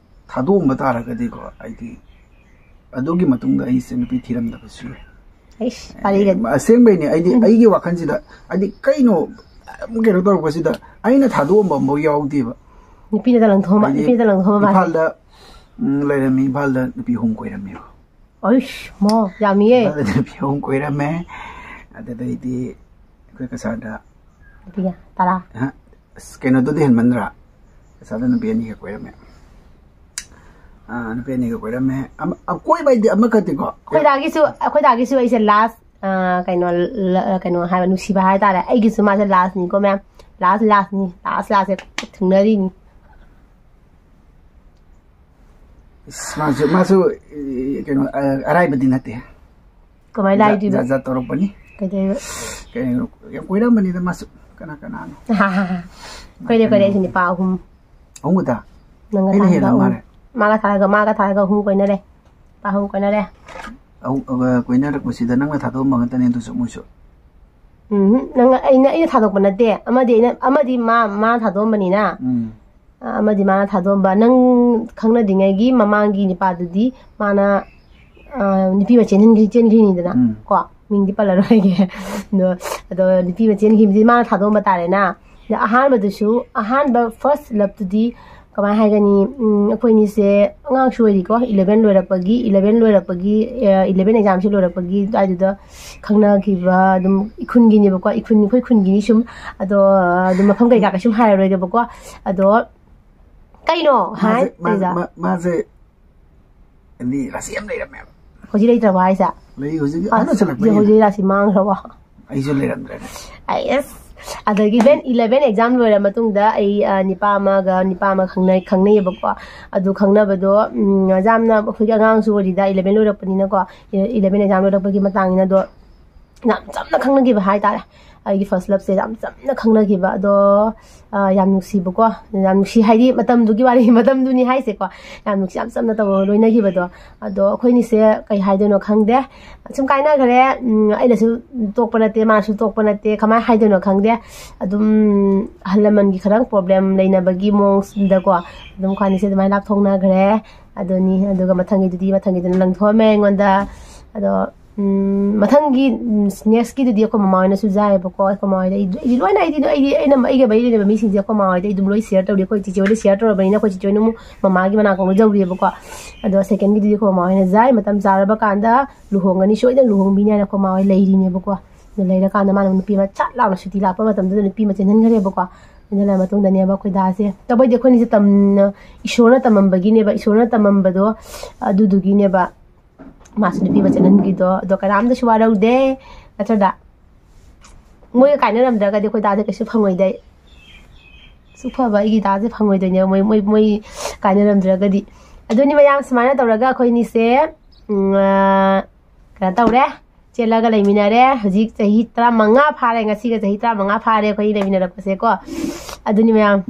ꯊꯥꯗꯣꯛꯑꯝꯕ ꯇꯥꯔꯒꯗꯤꯀꯣ, ꯍꯥꯏꯗꯤ ꯑꯗꯨꯒꯤ ꯃꯇꯨꯡꯗ ꯑꯩꯁꯦ ꯅꯨꯄꯤ ꯊꯤꯔꯝꯗꯕꯁꯨ ꯌꯥꯏ꯫ ꯑꯩꯁ, ꯋꯥꯔꯤꯒꯗꯤ꯫ ꯑꯁꯦꯡꯕꯩꯅꯦ, ꯑꯩꯗꯤ ꯎꯝ꯫ ꯑꯩꯒꯤ ꯋꯥꯈꯜꯁꯤꯗ, ꯍꯥꯏꯗꯤ ꯀꯩꯅꯣ, ꯌꯥꯝ ꯀꯩꯅꯣ ꯇꯧꯔꯛꯄꯁꯤꯗ ꯑꯩꯅ ꯊꯥꯗꯣꯛꯑꯝꯕ ꯑꯃꯐꯥꯎ ꯌꯥꯎꯗꯦꯕ꯫ ꯅꯨꯄꯤꯅ ꯂꯪꯊꯣꯛꯑꯝꯕ, ꯍꯥꯏꯗꯤ ꯅꯨꯄꯤꯅ ꯂꯪꯊꯣꯛꯑꯝꯕ ꯃꯥꯜꯂꯦ꯫ ꯏꯝꯐꯥꯜꯗ, ꯎꯝ, ꯂꯩꯔꯝꯃꯤ, ꯏꯝꯐꯥꯜꯗ ꯅꯨꯄꯤ ꯑꯍꯨꯝ ꯀꯣꯏꯔꯝꯃꯦꯕ꯫ ꯑꯩꯁ, ꯃꯣ, ꯌꯥꯝꯃꯤꯌꯦ꯫ ꯏꯝꯐꯥꯜꯗ ꯅꯨꯄꯤ ꯑꯍꯨꯝ ꯀꯣꯏꯔꯝꯃꯦ꯫ ꯑꯗꯨꯗꯩꯗꯤ ꯑꯩꯈꯣꯏ ꯀꯁꯥꯔꯗ ꯅꯨꯄꯤ ꯀꯌꯥ? ꯇꯔꯥ? ꯑꯍ, ꯑꯁ, ꯀꯩꯅꯣꯗꯨꯗꯤ ꯍꯦꯟꯃꯟꯗ꯭ꯔꯥ? ꯀꯁꯥꯔꯗ ꯅꯨꯄꯤ ꯑꯅꯤꯈꯛ ꯀꯣꯏꯔꯝꯃꯦ꯫ ꯑꯥ, ꯅꯨꯄꯤ ꯑꯅꯤꯒ ꯀꯣꯏꯔꯝꯃꯦ꯫ ꯑꯃ-, ꯑ, ꯀꯣꯏꯕ ꯍꯥꯏꯗꯤ ꯑꯃꯈꯛꯇꯤꯀꯣ꯫ ꯑꯩꯈꯣꯏ ꯗꯥꯒꯤꯁꯨ ꯑꯩꯈꯣꯏ ꯗꯥꯒꯤꯁꯨ ꯑꯩꯁꯦ ꯂꯥꯁ, ꯀꯩꯅꯣ, ꯀꯩꯅꯣ ꯍꯥꯏꯕ, ꯅꯨꯡꯁꯤꯕ ꯍꯥꯏꯇꯥꯔꯦ꯫ ꯑꯩꯒꯤꯁꯨ ꯃꯥꯁꯦ ꯂꯥꯁꯅꯤꯀꯣ ꯃꯌꯥꯝ, ꯂꯥꯁ ꯂꯥꯁꯅꯤ, ꯂꯥꯁ ꯂꯥꯁꯁꯦ ꯊꯨꯡꯅꯔꯤꯅꯤ꯫ ꯑꯁ, ꯃꯥꯁꯨ ꯃꯥꯁꯨ ꯑꯦ, ꯀꯩꯅꯣ, ꯑ, ꯑꯔꯥꯏꯕꯗꯤ ꯅꯠꯇꯦ꯫ ꯀꯃꯥꯏꯅ ꯂꯥꯏꯗꯣꯏꯕ? ꯖꯥꯠ ꯖꯥꯠ ꯇꯧꯔꯛꯄꯅꯤ꯫ ꯀꯩꯗꯧꯕ? ꯀꯩꯅꯣ, ꯌꯥꯝ ꯀꯣꯏꯔꯝꯕꯅꯤꯗ ꯃꯥꯁꯨ꯫ ꯀꯅꯥ ꯀꯅꯥꯅꯣ? ꯀꯣꯏꯔꯦ ꯀꯣꯏꯔꯦ ꯑꯩꯁꯨ ꯅꯨꯄꯥ ꯑꯍꯨꯝ꯫ ꯑꯍꯨꯝ ꯈꯛꯇ? ꯅꯪꯒ ꯑꯩꯅ ꯊꯥꯔꯒ ꯍꯦꯜꯂ ꯑꯍꯨꯝ꯫ ꯃꯥꯜꯂꯦ꯫ ꯃꯥꯒ ꯊꯥꯔꯒ ꯃꯥꯒ ꯊꯥꯔꯒ ꯑꯍꯨꯝ ꯀꯣꯏꯅꯔꯦ꯫ ꯅꯨꯄꯥ ꯑꯍꯨꯝ ꯀꯣꯏꯅꯔꯦ꯫ ꯑꯍꯨꯝ, ꯑ, ꯀꯣꯏꯅꯔꯛꯄꯁꯤꯗ ꯅꯪꯅ ꯊꯥꯗꯣꯛꯑꯝꯕ ꯉꯥꯛꯇꯅꯦ ꯑꯗꯨꯁꯨ ꯃꯣꯏꯁꯨ꯫ ꯎꯝ, ꯅꯪ ꯑꯩꯅ ꯑꯩꯅ ꯊꯥꯗꯣꯛꯄ ꯅꯠꯇꯦ꯫ ꯑꯃꯗꯤ ꯑꯩꯅ ꯑꯃꯗꯤ ꯃꯥ ꯃꯥ ꯊꯥꯗꯣꯛꯑꯝꯕꯅꯤꯅ꯫ ꯎꯝ꯫ ꯑꯃꯗꯤ ꯃꯥꯅ ꯊꯥꯗꯣꯛꯑꯝꯕ꯫ ꯅꯪ ꯈꯪꯅꯗ꯭ꯔꯤꯉꯩꯒꯤ ꯃꯃꯥꯡꯒꯤ ꯅꯨꯄꯥꯗꯨꯗꯤ ꯃꯥꯅ, ꯑ, ꯅꯨꯄꯤ ꯑꯃ ꯆꯦꯟꯍꯟꯈꯤ ꯆꯦꯟꯈꯤꯅꯤꯗꯅ꯫ ꯎꯝ꯫ ꯀꯣ, ꯃꯤꯡꯗꯤ ꯄꯜꯂꯔꯣꯏꯒꯦ꯫ ꯑꯗꯣ ꯑꯗꯣ ꯅꯨꯄꯤ ꯑꯃ ꯆꯦꯟꯈꯤꯕꯗꯤ ꯃꯥꯅ ꯊꯥꯗꯣꯛꯑꯝꯕ ꯇꯥꯔꯦꯅ꯫ ꯑꯗ ꯑꯍꯥꯟꯕꯗꯨꯁꯨ, ꯑꯍꯥꯟꯕ ꯐꯥꯔꯁ ꯂꯞꯇꯨꯗꯤ ꯀꯃꯥꯏꯅ ꯍꯥꯏꯒꯅꯤ? ꯎꯝ, ꯑꯩꯈꯣꯏꯅꯤꯁꯦ ꯑꯉꯥꯡꯁꯨ ꯑꯣꯏꯔꯤꯀꯣ, ꯏꯂꯚꯦꯟ ꯂꯣꯏꯔꯛꯄꯒꯤ, ꯏꯂꯚꯦꯟ ꯂꯣꯏꯔꯛꯄꯒꯤ, ꯑ, ꯏꯂꯚꯦꯟ ꯑꯦꯛꯖꯥꯝꯁꯦ ꯂꯣꯏꯔꯛꯄꯒꯤ ꯑꯗꯨꯋꯥꯏꯗꯨꯗ ꯈꯪꯅꯈꯤꯕ, ꯑꯗꯨꯝ ꯏꯈꯨꯟꯒꯤꯅꯦꯕꯀꯣ, ꯏꯈꯨꯟ, ꯑꯩꯈꯣꯏ ꯈꯨꯟꯒꯤꯅꯤ ꯁꯨꯝ꯫ ꯑꯗꯣ ꯑꯗꯨꯝ ꯃꯐꯝ ꯀꯩꯀꯥ ꯀꯩꯁꯨꯝ ꯍꯥꯏꯔꯔꯣꯏꯒꯦꯕꯀꯣ꯫ ꯑꯗꯣ ꯀꯩꯅꯣ ꯍꯥꯏ ꯃꯥꯁꯦ ꯃꯥꯁꯦ ꯂꯤꯖꯥ? ꯃꯥ- ꯃꯥꯁꯦ ꯍꯥꯏꯗꯤ ꯔꯥꯁꯤ ꯌꯥꯝ ꯂꯩꯔꯝꯃꯦꯕ꯫ ꯍꯧꯖꯤꯛ ꯂꯩꯇ꯭ꯔꯕ ꯍꯥꯏꯁꯦ? ꯂꯩ, ꯍꯧꯖꯤꯛ ꯑꯁ, ꯑꯍꯟ ꯑꯣꯏꯁꯜꯂꯛꯄꯒꯤ ꯍꯧꯖꯤꯛ ꯔꯥꯁꯤ ꯃꯥꯡꯈ꯭ꯔꯕꯣ? ꯑꯩꯁꯨ ꯂꯩꯔꯝꯗ꯭ꯔꯦꯅꯦ꯫ ꯑꯁ, ꯑꯗꯒꯤ ꯏꯂꯚꯦꯟ ꯑꯦꯛꯖꯥꯝ ꯂꯣꯏꯔ ꯃꯇꯨꯡꯗ ꯑꯩ, ꯑ, ꯅꯨꯄꯥ ꯑꯃꯒ ꯅꯨꯄꯥ ꯑꯃ ꯈꯪꯅꯩ ꯈꯪꯅꯩꯌꯦꯕꯀꯣ꯫ ꯑꯗꯨ ꯈꯪꯅꯕꯗꯣ, ꯎꯝ, ꯌꯥꯝꯅ ꯑꯩꯈꯣꯏꯒꯤ ꯑꯉꯥꯡꯁꯨ ꯑꯣꯏꯔꯤꯗ, ꯏꯂꯚꯦꯟ ꯂꯣꯏꯔꯛꯄꯅꯤꯅꯀꯣ, ꯏꯂꯚꯦꯟ ꯑꯦꯛꯖꯥꯝ ꯂꯣꯏꯔꯛꯄꯒꯤ ꯃꯇꯥꯡꯅꯤꯅ꯫ ꯑꯗꯣ ꯌꯥꯝ ꯆꯝꯅ ꯈꯪꯅꯈꯤꯕ ꯍꯥꯏꯇꯥꯔꯦ꯫ ꯑꯩꯒꯤ ꯐꯥꯔꯁ ꯂꯞꯁꯦ ꯌꯥꯝ ꯆꯝꯅ ꯈꯪꯅꯈꯤꯕ꯫ ꯑꯗꯣ, ꯑ, ꯌꯥꯝ ꯅꯨꯡꯁꯤꯕꯀꯣ, ꯌꯥꯝ ꯅꯨꯡꯁꯤ ꯍꯥꯏꯗꯤ ꯃꯇꯝꯗꯨꯒꯤ ꯋꯥꯔꯤ, ꯃꯇꯝꯗꯨꯅꯤ ꯍꯥꯏꯁꯦꯀꯣ꯫ ꯌꯥꯝ ꯅꯨꯡꯁꯤ, ꯌꯥꯝ ꯆꯝꯅ ꯇꯧꯔꯒ ꯂꯣꯏꯅꯈꯤꯕꯗꯣ꯫ ꯑꯗꯣ ꯑꯩꯈꯣꯏꯅꯤꯁꯦ ꯀꯩ ꯍꯥꯏꯗꯣꯏꯅꯣ ꯈꯪꯗꯦ, ꯁꯨꯝ ꯀꯥꯏꯅꯈ꯭ꯔꯦ꯫ ꯎꯝ, ꯑꯩꯅꯁꯨ ꯇꯣꯛꯄ ꯅꯠꯇꯦ, ꯃꯥꯅꯁꯨ ꯇꯣꯛꯄ ꯅꯠꯇꯦ, ꯀꯃꯥꯏꯅ ꯍꯥꯏꯗꯣꯏꯅꯣ ꯈꯪꯗꯦ꯫ ꯑꯗꯨꯝ ꯑꯍꯜ ꯂꯃꯟꯒꯤ ꯈꯔ ꯄ꯭ꯔꯣꯕ꯭ꯂꯦꯝ ꯂꯩꯅꯕꯒꯤ ꯃꯑꯣꯡꯗꯀꯣ, ꯑꯗꯨꯝ ꯑꯩꯈꯣꯏꯅꯤꯁꯦ ꯑꯗꯨꯃꯥꯏꯅ ꯂꯥꯞꯊꯣꯛꯅꯈ꯭ꯔꯦ꯫ ꯑꯗꯨꯅꯤ꯫ ꯑꯗꯨꯒ ꯃꯊꯪꯒꯤꯗꯨꯗꯤ, ꯃꯊꯪꯒꯤꯗꯨꯅ ꯂꯪꯊꯣꯛꯑꯝꯃꯦ ꯑꯩꯉꯣꯟꯗ꯫ ꯑꯗꯣ, ꯎꯝ, ꯃꯊꯪꯒꯤ, ꯎꯝ, ꯅꯦꯛꯁꯀꯤꯗꯨꯗꯤ ꯑꯩꯈꯣꯏ ꯃꯃꯥ ꯍꯣꯏꯅꯁꯨ ꯌꯥꯏꯌꯦꯕꯀꯣ꯫ ꯑꯩꯈꯣꯏ ꯃꯃꯥ ꯍꯣꯏꯗ ꯑꯩ, ꯑꯩꯗꯤ ꯂꯣꯏꯅ, ꯑꯩꯗꯤ, ꯑꯩꯗꯤ ꯑꯩꯅ, ꯑꯩꯒ ꯃꯔꯤ ꯂꯩꯅꯕ ꯃꯤꯁꯤꯡꯁꯦ ꯑꯩꯈꯣꯏ ꯃꯃꯥ ꯍꯣꯏꯗ ꯑꯩ ꯑꯗꯨꯝ ꯂꯣꯏ ꯁꯤꯌꯔ ꯇꯧꯔꯤ꯫ ꯑꯩꯈꯣꯏ ꯆꯤꯆꯦ ꯍꯣꯏꯗ ꯁꯤꯌꯔ ꯇꯧꯔꯕꯅꯤꯅ ꯑꯩꯈꯣꯏ ꯆꯤꯆꯦ ꯍꯣꯏꯅ ꯑꯃꯨꯛ ꯃꯃꯥꯒꯤ ꯃꯅꯥꯛꯇ ꯑꯃꯨꯛ ꯌꯧꯔꯤꯑꯕꯀꯣ꯫ ꯑꯗꯣ ꯁꯦꯀꯦꯟꯒꯤꯗꯨꯗꯤ ꯑꯩꯈꯣꯏ ꯃꯃꯥ ꯍꯣꯏꯅ ꯌꯥꯏ, ꯃꯇꯝ ꯆꯥꯔꯕ ꯀꯥꯟꯗ ꯂꯨꯍꯣꯡꯒꯅꯤ, ꯁꯣꯏꯗꯅ ꯂꯨꯍꯣꯡꯕꯤꯅꯤ ꯍꯥꯏꯅ ꯑꯩꯈꯣꯏ ꯃꯃꯥ ꯍꯣꯏ ꯂꯩꯔꯤꯅꯦꯕꯀꯣ꯫ ꯑꯗꯣ ꯂꯩꯔꯀꯥꯟꯗ ꯃꯥꯅ ꯅꯨꯄꯤ ꯑꯃ ꯆꯠ ꯂꯥꯎꯅ ꯁꯨꯇꯤ ꯂꯥꯛꯄ ꯃꯇꯝꯗꯨꯗ ꯅꯨꯄꯤ ꯑꯃ ꯆꯦꯟꯍꯟꯈ꯭ꯔꯦꯕꯀꯣ꯫ ꯍꯥꯏꯅꯔ ꯃꯇꯨꯡꯗꯅꯦꯕ ꯑꯩꯈꯣꯏ ꯗꯥꯁꯦ, ꯇꯧꯕꯩꯗꯤ ꯑꯩꯈꯣꯏꯅꯤꯁꯦ ꯇꯝ ꯏꯁꯣꯔꯅ ꯇꯝꯃꯝꯕꯒꯤꯅꯦꯕ, ꯏꯁꯣꯔꯅ ꯇꯝꯃꯝꯕꯗꯣ ꯑꯗꯨꯗꯨꯒꯤꯅꯦꯕ ꯃꯥꯁꯨ ꯅꯨꯄꯤ ꯑꯃ ꯆꯠꯍꯟꯈꯤꯗꯣ꯫ ꯑꯗꯣ ꯀꯅꯥꯝꯇꯁꯨ ꯋꯥꯔꯧꯗꯦ, ꯅꯠꯇ꯭ꯔꯗ ꯃꯣꯏꯒ ꯀꯥꯏꯅꯔꯝꯗ꯭ꯔꯒꯗꯤ ꯑꯩꯈꯣꯏ ꯗꯥꯁꯦ ꯀꯩꯁꯨ ꯐꯪꯉꯣꯏꯗꯦ꯫ ꯁꯨꯛ ꯐꯕ ꯑꯩꯒꯤ ꯗꯥꯁꯦ ꯐꯪꯉꯣꯏꯗꯣꯏꯅꯦꯕ ꯃꯣꯏ ꯃꯣꯏ ꯃꯣꯏ ꯀꯥꯏꯅꯔꯝꯗ꯭ꯔꯒꯗꯤ꯫ ꯑꯗꯨꯅꯤ ꯃꯌꯥꯝ, ꯁꯨꯃꯥꯏꯅ ꯇꯧꯔꯒ ꯑꯩꯈꯣꯏꯅꯤꯁꯦ ꯎꯝ, ꯑ, ꯀꯩꯅꯣ ꯇꯧꯔꯦ, ꯆꯦꯜꯂꯒ ꯂꯩꯃꯤꯟꯅꯔꯦ꯫ ꯍꯧꯖꯤꯛ ꯆꯍꯤ ꯇꯔꯥꯃꯉꯥ ꯐꯥꯔꯦ, ꯉꯁꯤꯒ ꯆꯍꯤ ꯇꯔꯥꯃꯉꯥ ꯐꯥꯔꯦ ꯑꯩꯈꯣꯏ ꯂꯩꯃꯤꯟꯅꯔꯛꯄꯁꯦꯀꯣ꯫ ꯑꯗꯨꯅꯤ ꯃꯌꯥꯝ,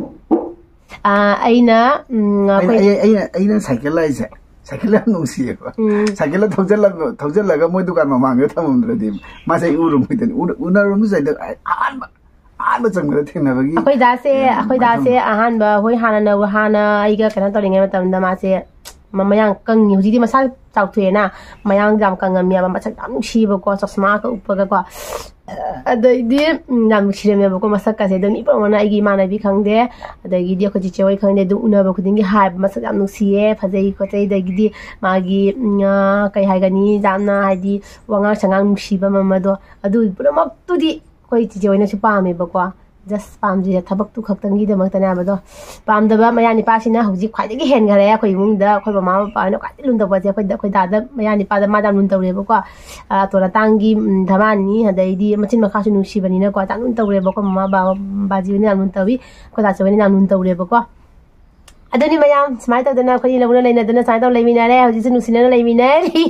ꯑ, ꯑꯩꯅ ꯎꯝ, ꯑꯩꯅ ꯑꯩꯈꯣꯏ ꯑꯩ- ꯑꯩꯅ ꯑꯩꯅ ꯁꯥꯏꯀꯜ ꯍꯥꯏꯁꯦ, ꯁꯥꯏꯀꯜ ꯌꯥꯝ ꯅꯨꯡꯁꯤꯌꯦꯕ꯫ ꯎꯝ. ꯁꯥꯏꯀꯜ ꯊꯧꯖꯜꯂꯒ ꯊꯧꯖꯜꯂꯒ ꯃꯣꯏ ꯗꯨꯀꯥꯟ ꯃꯃꯥꯡꯗ ꯊꯝꯃꯝꯗ꯭ꯔꯗꯤ ꯃꯥꯁꯦ ꯑꯩ ꯎꯔꯝꯃꯣꯏꯗꯣꯏꯅꯤ꯫ ꯎꯅ- ꯎꯅꯔꯝꯕꯁꯨ ꯌꯥꯏꯗ꯫ ꯑꯍꯥꯟꯕ ꯑꯍꯥꯟꯕ ꯆꯪꯕꯗ ꯊꯦꯡꯅꯕꯒꯤ ꯑꯩꯈꯣꯏ ꯗꯥꯁꯦ ꯌꯥꯝ ꯑꯩꯈꯣꯏ ꯗꯥꯁꯦ ꯅꯨꯡꯉꯥꯏꯇꯕꯗꯣ꯫ ꯑꯍꯥꯟꯕ ꯍꯣꯏ ꯍꯥꯟꯅ ꯅꯧ- ꯍꯥꯟꯅ ꯑꯩꯒ ꯀꯩꯅꯣ ꯇꯧꯔꯤꯉꯩ ꯃꯇꯝꯗ ꯃꯥꯁꯦ ꯃ- ꯃꯌꯥꯡ ꯀꯪꯉꯤ꯫ ꯍꯧꯖꯤꯛꯇꯤ ꯃꯁꯥ ꯆꯥꯎꯊꯣꯛꯑꯦꯅ, ꯃꯌꯥꯡ ꯌꯥꯝ ꯀꯪꯉꯝꯃꯦꯕ, ꯃꯁꯛ ꯌꯥꯝ ꯅꯨꯡꯁꯤꯕꯀꯣ, ꯆꯁꯃꯥꯒ ꯎꯞꯄꯒꯀꯣ꯫ ꯑꯗꯩꯗꯤ ꯎꯝ, ꯌꯥꯝ ꯅꯨꯡꯁꯤꯔꯝꯃꯦꯕꯀꯣ ꯃꯁꯛꯀꯁꯦ꯫ ꯑꯗꯨꯝ ꯃꯤ ꯄꯨꯝꯅꯃꯛꯅ ꯑꯩꯒꯤ ꯏꯃꯥꯟꯅꯕꯤ ꯈꯪꯗꯦ, ꯑꯗꯒꯤꯗꯤ ꯑꯩꯈꯣꯏ ꯆꯤꯆꯦ ꯍꯣꯏ ꯈꯪꯗꯦ, ꯑꯗꯨꯝ ꯎꯅꯕ ꯈꯨꯗꯤꯡꯒꯤ ꯍꯥꯏꯕ, ꯃꯁꯛ ꯌꯥꯝ ꯅꯨꯡꯁꯤꯌꯦ, ꯐꯖꯩ ꯈꯣꯠꯆꯩ, ꯑꯗꯒꯤꯗꯤ ꯃꯥꯒꯤ ꯎꯝ, ꯑ, ꯀꯩ ꯍꯥꯏꯒꯅꯤ, ꯌꯥꯝꯅ ꯍꯥꯏꯗꯤ ꯋꯥꯉꯥꯡ ꯁꯉꯥꯡ ꯅꯨꯡꯁꯤꯕ ꯃꯃꯗꯣ, ꯑꯗꯨ ꯄꯨꯝꯅꯃꯛꯇꯨꯗꯤ ꯑꯩꯈꯣꯏ ꯆꯤꯆꯦ ꯍꯣꯏꯅꯁꯨ ꯄꯥꯝꯃꯦꯕꯀꯣ꯫ ꯖꯁ ꯄꯥꯝꯗ꯭ꯔꯤꯁꯦ ꯊꯕꯛꯇꯨ ꯈꯛꯇꯪꯒꯤꯗꯃꯛꯇꯅꯦ ꯍꯥꯏꯕꯗꯣ꯫ ꯄꯥꯝꯗꯕ ꯃꯌꯥ ꯅꯤꯄꯥꯁꯤꯅ ꯍꯧꯖꯤꯛ ꯈ꯭ꯋꯥꯏꯗꯒꯤ ꯍꯦꯟꯈꯔꯦ ꯑꯩꯈꯣꯏ ꯏꯃꯨꯡꯗ꯫ ꯑꯩꯈꯣꯏ ꯃꯃꯥ ꯕꯕꯥ ꯍꯣꯏꯅ ꯈ꯭ꯋꯥꯏꯗꯒꯤ ꯂꯨꯅ ꯇꯧꯕꯁꯦ ꯑꯩꯈꯣꯏꯗ ꯑꯩꯈꯣꯏ ꯗꯥꯗ ꯃꯌꯥ ꯅꯤꯄꯥꯗ ꯃꯥꯗ ꯌꯥꯝ ꯂꯨꯅ ꯇꯧꯔꯦꯕꯀꯣ꯫ ꯑꯇꯣꯟ ꯑꯇꯥꯡꯒꯤ ꯎꯝ, ꯙꯔꯃꯥꯅꯤ, ꯑꯗꯩꯗꯤ ꯃꯆꯤꯟ ꯃꯈꯥꯁꯨ ꯅꯨꯡꯁꯤꯕꯅꯤꯅꯀꯣ, ꯌꯥꯝ ꯂꯨꯅ ꯇꯧꯔꯦꯕꯀꯣ꯫ ꯃꯃꯥ ꯕꯥ- ꯕꯥꯖꯤ ꯍꯣꯏꯅ ꯌꯥꯝ ꯂꯨꯅ ꯇꯧꯏ, ꯑꯩꯈꯣꯏ ꯗꯥꯁꯨ ꯍꯣꯏꯅ ꯌꯥꯝ ꯂꯨꯅ ꯇꯧꯔꯦꯕꯀꯣ꯫ ꯑꯗꯨꯅꯤ ꯃꯌꯥꯝ, ꯁꯨꯃꯥꯏꯅ ꯇꯧꯗꯅ ꯑꯩꯈꯣꯏꯅꯤ ꯂꯧꯅ ꯂꯩꯅꯗꯅ ꯁꯨꯃꯥꯏꯅ ꯇꯧ ꯂꯩꯃꯤꯟꯅꯔꯦ꯫ ꯍꯧꯖꯤꯛꯁꯨ ꯅꯨꯡꯁꯤꯅꯅ ꯂꯩꯃꯤꯟꯅꯔꯤ꯫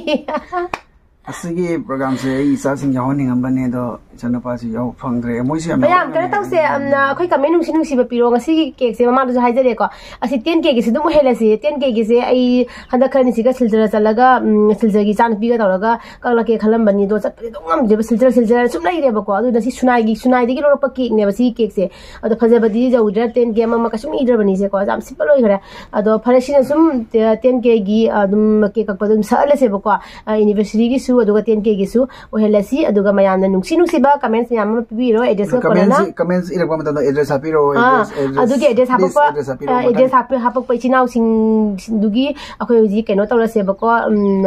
ꯑꯁꯤꯒꯤ ꯄ꯭ꯔꯣꯒꯥꯝꯁꯦ ꯑꯩ ꯏꯆꯥꯁꯤꯡ ꯌꯥꯎꯍꯟꯅꯤꯡꯉꯝꯕꯅꯦ, ꯑꯗꯣ ꯏꯆꯥꯅꯨꯄꯥꯁꯤ ꯌꯥꯎ ꯐꯪꯗ꯭ꯔꯦ꯫ ꯃꯣꯏꯁꯨ ꯌꯥꯝ ꯃꯌꯥꯝ ꯀꯩꯅꯣ ꯌꯥꯎꯍꯟꯅꯤꯡꯉꯝꯕꯅꯦ꯫ ꯇꯧꯁꯦ, ꯌꯥꯝꯅ ꯑꯩꯈꯣꯏ ꯀꯃꯦꯟ ꯅꯨꯡꯁꯤ ꯅꯨꯡꯁꯤꯕ ꯄꯤꯔꯣ꯫ ꯉꯁꯤꯒꯤ ꯀꯦꯛꯁꯦ ꯃꯃꯥꯡꯗꯁꯨ ꯍꯥꯏꯖꯔꯦꯀꯣ, ꯑꯁꯤ ꯇꯦꯟ ꯀꯦꯒꯤꯁꯦ ꯑꯗꯨꯝ ꯑꯣꯏꯍꯜꯂꯁꯤ꯫ ꯇꯦꯟ ꯀꯦꯒꯤꯁꯦ ꯑꯩ ꯍꯟꯗꯛ ꯈꯔꯅꯤꯁꯤꯒ ꯁꯤꯜꯆꯔ ꯆꯠꯂꯒ ꯎꯝ, ꯁꯤꯜꯆꯔꯒꯤ ꯏꯆꯥꯅꯨꯄꯤꯒ ꯇꯧꯔꯒ ꯀꯛꯂꯛꯀꯦ ꯈꯜꯂꯝꯕꯅꯤ, ꯑꯗꯣ ꯆꯠꯄꯗꯤ ꯑꯗꯨꯝ ꯉꯝꯗ꯭ꯔꯦꯕ꯫ ꯁꯤꯜꯆꯔ ꯁꯤꯜꯆꯔ ꯁꯨꯝ ꯂꯩꯔꯦꯕꯀꯣ꯫ ꯑꯗꯨꯅ ꯁꯤ ꯁꯨꯅꯥꯏꯒꯤ ꯁꯨꯅꯥꯏꯗꯒꯤ ꯂꯧꯔꯛꯄ ꯀꯦꯛꯅꯦꯕ ꯁꯤꯒꯤ ꯀꯦꯛꯁꯦ꯫ ꯑꯗꯣ ꯐꯖꯕꯗꯤ ꯌꯧꯗ꯭ꯔꯦ, ꯇꯦꯟ ꯀꯦ ꯑꯃ ꯑꯃ ꯀꯩꯁꯨꯝ ꯏꯗ꯭ꯔꯕꯅꯤꯁꯦꯀꯣ, ꯌꯥꯝ ꯁꯤꯝꯄꯜ ꯑꯣꯏꯈ꯭ꯔꯦ꯫ ꯑꯗꯣ ꯐꯔꯦ, ꯁꯤꯅ ꯁꯨꯝ ꯇꯦꯟ ꯀꯦꯒꯤ ꯑꯗꯨꯝ ꯀꯦꯛ ꯀꯛꯄ ꯑꯗꯨꯝ ꯁꯛꯍꯜꯂꯁꯦꯕꯀꯣ꯫ ꯑꯦꯅꯤꯚꯔꯁꯔꯤꯒꯤꯁꯨ ꯑꯗꯨꯒ ꯇꯦꯟ ꯀꯦꯒꯤꯁꯨ ꯑꯣꯏꯍꯜꯂꯁꯤ꯫ ꯑꯗꯨꯒ ꯃꯌꯥꯝꯅ ꯅꯨꯡꯁꯤ ꯅꯨꯡꯁꯤꯕ ꯀꯃꯦꯟꯁ ꯃꯌꯥꯝ ꯑꯃ ꯄꯤꯕꯤꯔꯣ, ꯑꯦꯗ꯭ꯔꯦꯁꯀ ꯀꯣꯟꯅꯅ꯫ ꯀꯃꯦꯟꯁ ꯀꯃꯦꯟꯁ ꯏꯔꯛꯄ ꯃꯇꯝꯗ ꯑꯦꯗ꯭ꯔꯦꯁ ꯍꯥꯞꯄꯤꯔꯛꯑꯣ꯫ ꯑꯥ, ꯑꯦꯗ꯭ꯔꯦꯁ ꯑꯗꯨꯒꯤ ꯑꯦꯗ꯭ꯔꯦꯁ ꯍꯥꯄꯛꯄ ꯄ꯭ꯂꯤꯁ ꯑꯦꯗ꯭ꯔꯦꯁ ꯍꯥꯞꯄꯤꯔꯛꯑꯣ ꯑꯦꯗ꯭ꯔꯦꯁ ꯃꯊꯪ꯫ ꯍꯥꯞꯄ- ꯍꯥꯄꯛꯄ ꯏꯆꯤꯟ ꯏꯅꯥꯎꯁꯤꯡꯗꯨꯒꯤ ꯑꯩꯈꯣꯏ ꯍꯧꯖꯤꯛ ꯀꯩꯅꯣ ꯇꯧꯔꯁꯦꯕꯀꯣ꯫ ꯎꯝ,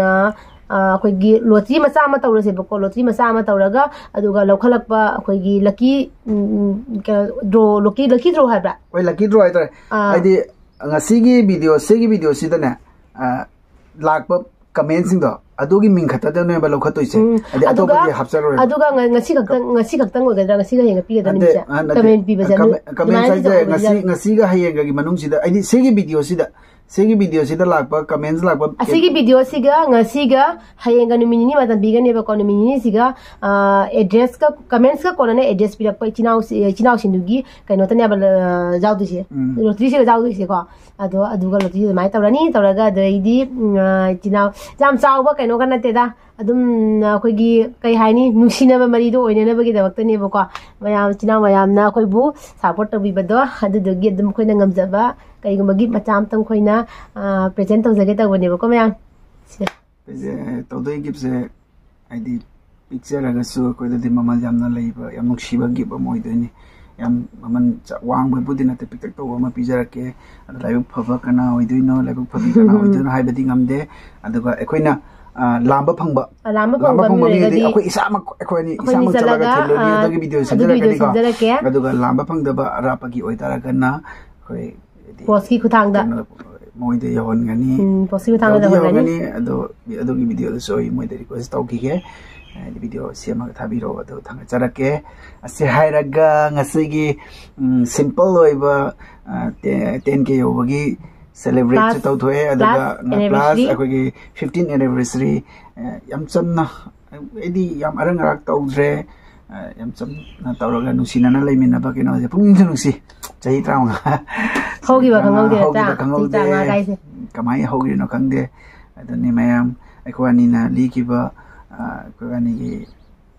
ꯑ, ꯑꯩꯈꯣꯏꯒꯤ ꯂꯣꯇ꯭ꯔꯤ ꯃꯆꯥ ꯑꯃ ꯇꯧꯔꯁꯦꯕꯀꯣ, ꯂꯣꯇ꯭ꯔꯤ ꯃꯆꯥ ꯑꯃ ꯇꯧꯔꯒ, ꯑꯗꯨꯒ ꯂꯧꯈꯠꯂꯛꯄ ꯑꯩꯈꯣꯏꯒꯤ ꯂꯛꯀꯤ ꯗ꯭ꯔꯣ, ꯂꯛꯀꯤ ꯗ꯭ꯔꯣ ꯍꯥꯏꯕ꯭ꯔꯥ? ꯍꯣꯏ, ꯂꯛꯀꯤ ꯗ꯭ꯔꯣ ꯍꯥꯏꯇꯥꯔꯦ꯫ ꯍꯥꯏꯗꯤ ꯉꯁꯤꯒꯤ ꯚꯤꯗꯤꯑꯣ, ꯁꯤꯒꯤ ꯚꯤꯗꯤꯑꯣꯁꯤꯗꯅꯦ, ꯂꯥꯛꯄ ꯀꯃꯦꯟꯁꯤꯡꯗꯣ, ꯑꯗꯨꯒꯤ ꯃꯤꯡ ꯈꯛꯇꯗꯅꯦꯕ ꯂꯧꯈꯠꯇꯣꯏꯁꯦ꯫ ꯍꯥꯏꯗꯤ ꯑꯇꯣꯞꯄꯗꯤ ꯍꯥꯞꯆꯔꯣꯏꯕ꯫ ꯑꯗꯨꯒ ꯉꯁꯤ ꯈꯛꯇꯪ, ꯉꯁꯤ ꯈꯛꯇꯪ ꯑꯣꯏꯒꯗ꯭ꯔꯥ? ꯉꯁꯤꯒ ꯍꯌꯦꯡꯒ ꯄꯤꯒꯗ꯭ꯔꯥ ꯅꯨꯃꯤꯠꯁꯦ? ꯀꯃꯦꯟ ꯄꯤꯕꯁꯦ? ꯀꯃꯦꯟ ꯍꯥꯏꯁꯦ ꯉꯁꯤ, ꯉꯁꯤꯒ ꯍꯌꯦꯡꯒꯒꯤ ꯃꯅꯨꯡꯁꯤꯗ, ꯍꯥꯏꯗꯤ ꯁꯤꯒꯤ ꯚꯤꯗꯤꯑꯣꯁꯤꯗ, ꯁꯤꯒꯤ ꯚꯤꯗꯤꯑꯣꯁꯤꯗ ꯂꯥꯛꯄ ꯀꯃꯦꯟꯁ ꯂꯥꯛꯄ, ꯑꯁꯤꯒꯤ ꯚꯤꯗꯤꯑꯣꯁꯤꯒ ꯉꯁꯤꯒ ꯍꯌꯦꯡꯒ ꯅꯨꯃꯤꯠ ꯅꯤꯅꯤ ꯃꯇꯝ ꯄꯤꯒꯅꯦꯕꯀꯣ꯫ ꯅꯨꯃꯤꯠ ꯅꯤꯅꯤꯁꯤꯒ ꯑꯦꯗ꯭ꯔꯦꯁꯀ, ꯀꯃꯦꯟꯁꯀ ꯀꯣꯟꯅꯅ ꯑꯦꯗ꯭ꯔꯦꯁ ꯄꯤꯔꯛꯄ ꯏꯆꯤꯟ ꯏꯅꯥꯎꯁꯤ-, ꯏꯆꯤꯟ ꯏꯅꯥꯎꯁꯤꯡꯗꯨꯒꯤ ꯀꯩꯅꯣꯇꯅꯦꯕ ꯌꯥꯎꯗꯣꯏꯁꯦ, ꯂꯣꯇ꯭ꯔꯤꯁꯤꯒ ꯌꯥꯎꯗꯣꯏꯁꯦꯀꯣ꯫ ꯑꯗꯣ ꯑꯗꯨꯒ ꯂꯣꯇ꯭ꯔꯤ ꯑꯗꯨꯃꯥꯏꯅ ꯇꯧꯔꯅꯤ꯫ ꯇꯧꯔꯒ ꯑꯗꯩꯗꯤ ꯏꯆꯤꯟ ꯏꯅꯥꯎ ꯌꯥꯝ ꯆꯥꯎꯕ ꯀꯩꯅꯣꯒ ꯅꯠꯇꯦꯗ, ꯑꯗꯨꯝ ꯑꯩꯈꯣꯏꯒꯤ ꯀꯩ ꯍꯥꯏꯅꯤ, ꯅꯨꯡꯁꯤꯅꯕ ꯃꯔꯤꯗꯣ ꯑꯣꯏꯅꯅꯕꯒꯤꯗꯃꯛꯇꯅꯦꯕꯀꯣ꯫ ꯃꯌꯥꯝ ꯏꯆꯤꯟ ꯏꯅꯥꯎ ꯃꯌꯥꯝꯅ ꯑꯩꯈꯣꯏꯕꯨ ꯁꯞꯄꯣꯔꯠ ꯇꯧꯕꯤꯕꯗꯣ, ꯑꯗꯨꯗꯨꯒꯤ ꯑꯗꯨꯝ ꯑꯩꯈꯣꯏꯅ ꯉꯝꯖꯕ ꯀꯩꯒꯨꯝꯕ ꯒꯤꯐ ꯃꯆꯥ ꯑꯃꯇꯪ ꯑꯩꯈꯣꯏꯅ ꯄ꯭ꯔꯦꯖꯦꯟ ꯇꯧꯖꯒꯦ ꯇꯧꯕꯅꯦꯕꯀꯣ ꯃꯌꯥꯝ꯫ ꯇꯧꯗꯣꯏ ꯒꯤꯐꯁꯦ ꯍꯥꯏꯗꯤ ꯄꯤꯛꯆꯔꯒꯁꯨ ꯑꯩꯈꯣꯏꯗꯗꯤ ꯃꯃꯜ ꯌꯥꯝꯅ ꯂꯩꯕ, ꯌꯥꯝ ꯅꯨꯡꯁꯤꯕ ꯒꯤꯐ ꯑꯃ ꯑꯣꯏꯗꯣꯏꯅꯤ꯫ ꯌꯥꯝ ꯃꯃꯜ ꯋꯥꯡꯕꯕꯨꯗꯤ ꯅꯠꯇꯦ, ꯄꯤꯛꯇꯛ ꯇꯧꯕ ꯑꯃ ꯄꯤꯖꯔꯛꯀꯦ꯫ ꯑꯗꯣ ꯂꯥꯏꯕꯛ ꯐꯕ ꯀꯅꯥ ꯑꯣꯏꯗꯣꯏꯅꯣ, ꯂꯥꯏꯕꯛ ꯐꯕꯤ ꯀꯅꯥ ꯑꯣꯏꯗꯣꯏꯅꯣ ꯍꯥꯏꯕꯗꯤ ꯉꯝꯗꯦ꯫ ꯑꯗꯨꯒ ꯑꯩꯈꯣꯏꯅ ꯂꯥꯝꯕ ꯐꯪꯕ, ꯂꯥꯝꯕ ꯐꯪꯕ ꯃꯤ ꯂꯩꯔꯒꯗꯤ ꯑꯩꯈꯣꯏ ꯏꯁꯥꯃꯛ, ꯑꯩꯈꯣꯏ ꯑꯅꯤ ꯏꯁꯥꯃꯛ ꯆꯠꯂꯒ ꯊꯤꯜꯂꯨꯅꯤ꯫ ꯑꯗꯨꯒꯤ ꯚꯤꯗꯤꯑꯣ ꯁꯦꯝꯖꯔꯛꯀꯅꯤꯀꯣ꯫ ꯑꯗꯨꯒ ꯂꯥꯝꯕ ꯐꯪꯗꯕ ꯑꯔꯥꯞꯄꯒꯤ ꯑꯣꯏꯇꯥꯔꯒꯅ ꯑꯩꯈꯣꯏ ꯄꯣꯁꯀꯤ ꯈꯨꯊꯥꯡꯗ ꯃꯣꯏꯗ ꯌꯧꯍꯟꯒꯅꯤ꯫ ꯄꯣꯁꯀꯤ ꯈꯨꯊꯥꯡꯗ ꯌꯧꯍꯟꯒꯅꯤ꯫ ꯑꯗꯣ ꯑꯗꯨꯒꯤ ꯚꯤꯗꯤꯑꯣꯗꯨꯁꯨ ꯑꯩ ꯃꯣꯏꯗ ꯔꯤꯀ꯭ꯋꯦꯁ ꯇꯧꯈꯤꯒꯦ꯫ ꯍꯥꯏꯗꯤ ꯚꯤꯗꯤꯑꯣ ꯁꯦꯝꯃꯒ ꯊꯥꯕꯤꯔꯛꯑꯣ, ꯑꯗꯨ ꯊꯥꯒꯠꯆꯔꯛꯀꯦ꯫ ꯑꯁꯤ ꯍꯥꯏꯔꯒ ꯉꯁꯤꯒꯤ ꯁꯤꯝꯄꯜ ꯑꯣꯏꯕ ꯇꯦꯟ ꯀꯦ ꯌꯧꯕꯒꯤ ꯁꯦꯂꯦꯕ꯭ꯔꯦꯠꯁꯨ ꯇꯧꯊꯣꯛꯑꯦ꯫ ꯑꯗꯨꯒ ꯄ꯭ꯂꯁ ꯑꯩꯈꯣꯏꯒꯤ ꯐꯤꯐꯇꯤꯟ ꯑꯦꯅꯤꯚꯔꯁꯔꯤ ꯌꯥꯝ ꯆꯝꯅ, ꯑꯩꯗꯤ ꯌꯥꯝ ꯑꯔꯪ ꯑꯔꯥꯛ ꯇꯧꯗ꯭ꯔꯦ꯫ ꯌꯥꯝ ꯆꯝꯅ ꯇꯧꯔꯒ ꯅꯨꯡꯁꯤꯅꯅ ꯂꯩꯃꯤꯟꯅꯕ ꯀꯩꯅꯣꯁꯦ ꯄꯨꯛꯅꯤꯡꯁꯨ ꯅꯨꯡꯁꯤ꯫ ꯆꯍꯤ ꯇꯔꯥꯃꯉꯥ ꯍꯧꯈꯤꯕ ꯈꯪꯍꯧꯗꯦ, ꯅꯠꯇ꯭ꯔꯥ? ꯍꯧꯈꯤꯕ ꯈꯪꯍꯧꯗꯦ꯫ ꯀꯃꯥꯏꯅ ꯍꯧꯈꯤꯕꯅꯣ ꯈꯪꯗꯦ꯫ ꯑꯗꯨꯅꯤ ꯃꯌꯥꯝ, ꯑꯩꯈꯣꯏ ꯑꯅꯤꯅ ꯂꯤꯈꯤꯕ, ꯑꯩꯈꯣꯏ ꯑꯅꯤꯒꯤ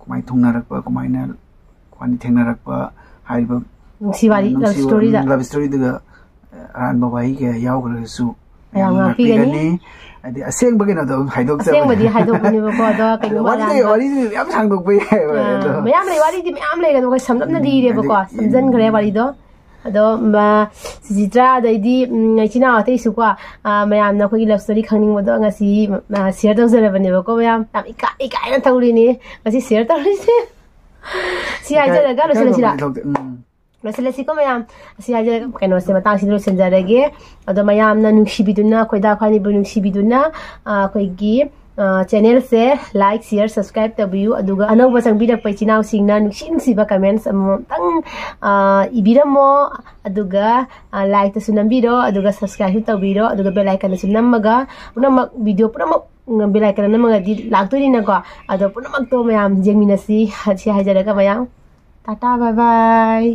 ꯀꯃꯥꯏꯅ ꯊꯨꯡꯅꯔꯛꯄ, ꯀꯃꯥꯏꯅ ꯑꯩꯈꯣꯏ ꯑꯅꯤ ꯊꯦꯡꯅꯔꯛꯄ ꯍꯥꯏꯔꯤꯕ ꯅꯨꯡꯁꯤ ꯋꯥꯔꯤ, ꯂꯚ ꯁ꯭ꯇꯣꯔꯤꯗ꯫ ꯂꯚ ꯁ꯭ꯇꯣꯔꯤꯗꯨꯗ ꯑꯔꯥꯟꯕ ꯋꯥꯍꯩ ꯀꯌꯥ ꯌꯥꯎꯈ꯭ꯔꯒꯁꯨ ꯃꯌꯥꯝ ꯉꯥꯛꯄꯤꯒꯅꯤ꯫ ꯍꯥꯏꯗꯤ ꯑꯁꯦꯡꯕ ꯀꯩꯅꯣꯗꯣ ꯑꯗꯨꯝ ꯍꯥꯏꯗꯣꯛꯆꯕꯅꯦ꯫ ꯑꯁꯦꯡꯕꯗꯤ ꯍꯥꯏꯗꯣꯛꯄꯅꯦꯕꯀꯣ, ꯑꯗꯣ ꯀꯩꯒꯨꯝꯕ ꯋꯥꯔꯤꯗꯤ, ꯑꯔꯥꯟꯕ ꯋꯥꯔꯤꯗꯤ ꯃꯌꯥꯝ ꯁꯥꯡꯗꯣꯛꯄ ꯌꯥꯏꯕ, ꯑꯗꯣ꯫ ꯃꯌꯥꯝ ꯂꯩ, ꯋꯥꯔꯤꯗꯤ ꯃꯌꯥꯝ ꯂꯩꯒꯅꯣ, ꯑꯩꯈꯣꯏ ꯁꯝꯂꯞꯅ ꯎꯝ, ꯂꯤꯔꯦꯕꯀꯣ, ꯍꯥꯏꯗꯤ, ꯁꯝꯖꯟꯈ꯭ꯔꯦ ꯎꯝ꯫ ꯋꯥꯔꯤꯗꯣ꯫ ꯑꯗꯣ ꯁꯤꯖꯤꯇ꯭ꯔꯥ ꯑꯗꯩꯗꯤ ꯏꯆꯤꯟ ꯏꯅꯥꯎ ꯑꯇꯩꯁꯨꯀꯣ, ꯃꯌꯥꯝꯅ ꯑꯩꯈꯣꯏꯒꯤ ꯂꯞ ꯁ꯭ꯇꯣꯔꯤ ꯈꯪꯅꯤꯡꯕꯗꯣ ꯉꯁꯤ ꯁꯤꯌꯔ ꯇꯧꯖꯔꯕꯅꯦꯕꯀꯣ꯫ ꯃꯌꯥꯝ ꯌꯥꯝ ꯏꯀꯥꯏ ꯏꯀꯥꯏꯅ ꯇꯧꯔꯤꯅꯤ ꯉꯁꯤ ꯁꯤꯌꯔ ꯇꯧꯔꯤꯁꯦ꯫ ꯁꯤ ꯍꯥꯏꯖꯔꯒ ꯂꯣꯏꯁꯤꯜꯂꯁꯤꯔꯥ? ꯂꯣꯏꯁꯤꯜꯂꯁꯤꯀꯣ ꯃꯌꯥꯝ꯫ ꯑꯁꯤ ꯍꯥꯏꯖꯔꯒ ꯀꯩꯅꯣꯁꯦ ꯃꯇꯥꯡꯁꯤꯗ ꯂꯣꯏꯁꯤꯟꯖꯔꯒꯦ꯫ ꯑꯗꯣ ꯃꯌꯥꯝꯅ ꯅꯨꯡꯁꯤꯕꯤꯗꯨꯅ, ꯈꯣꯏꯗꯥ ꯈ꯭ꯋꯥꯅꯤꯕꯨ ꯅꯨꯡꯁꯤꯕꯤꯗꯨꯅ, ꯑꯩꯈꯣꯏꯒꯤ ꯆꯦꯅꯦꯜꯁꯦ ꯂꯥꯏꯛ, ꯁꯤꯌꯔ, ꯁꯕꯁꯀ꯭ꯔꯥꯏꯕ ꯇꯧꯕꯤꯌꯨ꯫ ꯑꯗꯨꯒ ꯑꯅꯧꯕ ꯆꯪꯕꯤꯔꯛꯄ ꯏꯆꯤꯟ ꯏꯅꯥꯎꯁꯤꯡꯅ ꯅꯨꯡꯁꯤ ꯅꯨꯡꯁꯤꯕ ꯀꯃꯦꯟꯁ ꯑꯃꯃꯝꯇꯪ ꯏꯕꯤꯔꯝꯃꯣ꯫ ꯑꯗꯨꯒ ꯂꯥꯏꯛꯇꯁꯨ ꯅꯝꯕꯤꯔꯣ, ꯑꯗꯨꯒ ꯁꯕꯁꯀ꯭ꯔꯥꯏꯕꯁꯨ ꯇꯧꯕꯤꯔꯣ, ꯑꯗꯨꯒ ꯕꯦꯜ ꯑꯥꯏꯀꯟꯗꯁꯨ ꯅꯝꯃꯒ ꯄꯨꯝꯅꯃꯛ, ꯚꯤꯗꯤꯑꯣ ꯄꯨꯝꯅꯃꯛ ꯕꯦꯜ ꯑꯥꯏꯀꯟꯗ ꯅꯝꯃꯒꯗꯤ ꯂꯥꯛꯇꯣꯏꯅꯤꯅꯀꯣ꯫ ꯑꯗꯣ ꯄꯨꯝꯅꯃꯛꯇꯣ ꯃꯌꯥꯝ ꯌꯦꯡꯃꯤꯟꯅꯁꯤ꯫ ꯁꯤ ꯍꯥꯏꯖꯔꯒ ꯃꯌꯥꯝ ꯇꯥꯇꯥ, ꯕꯥꯏ ꯕꯥꯏ꯫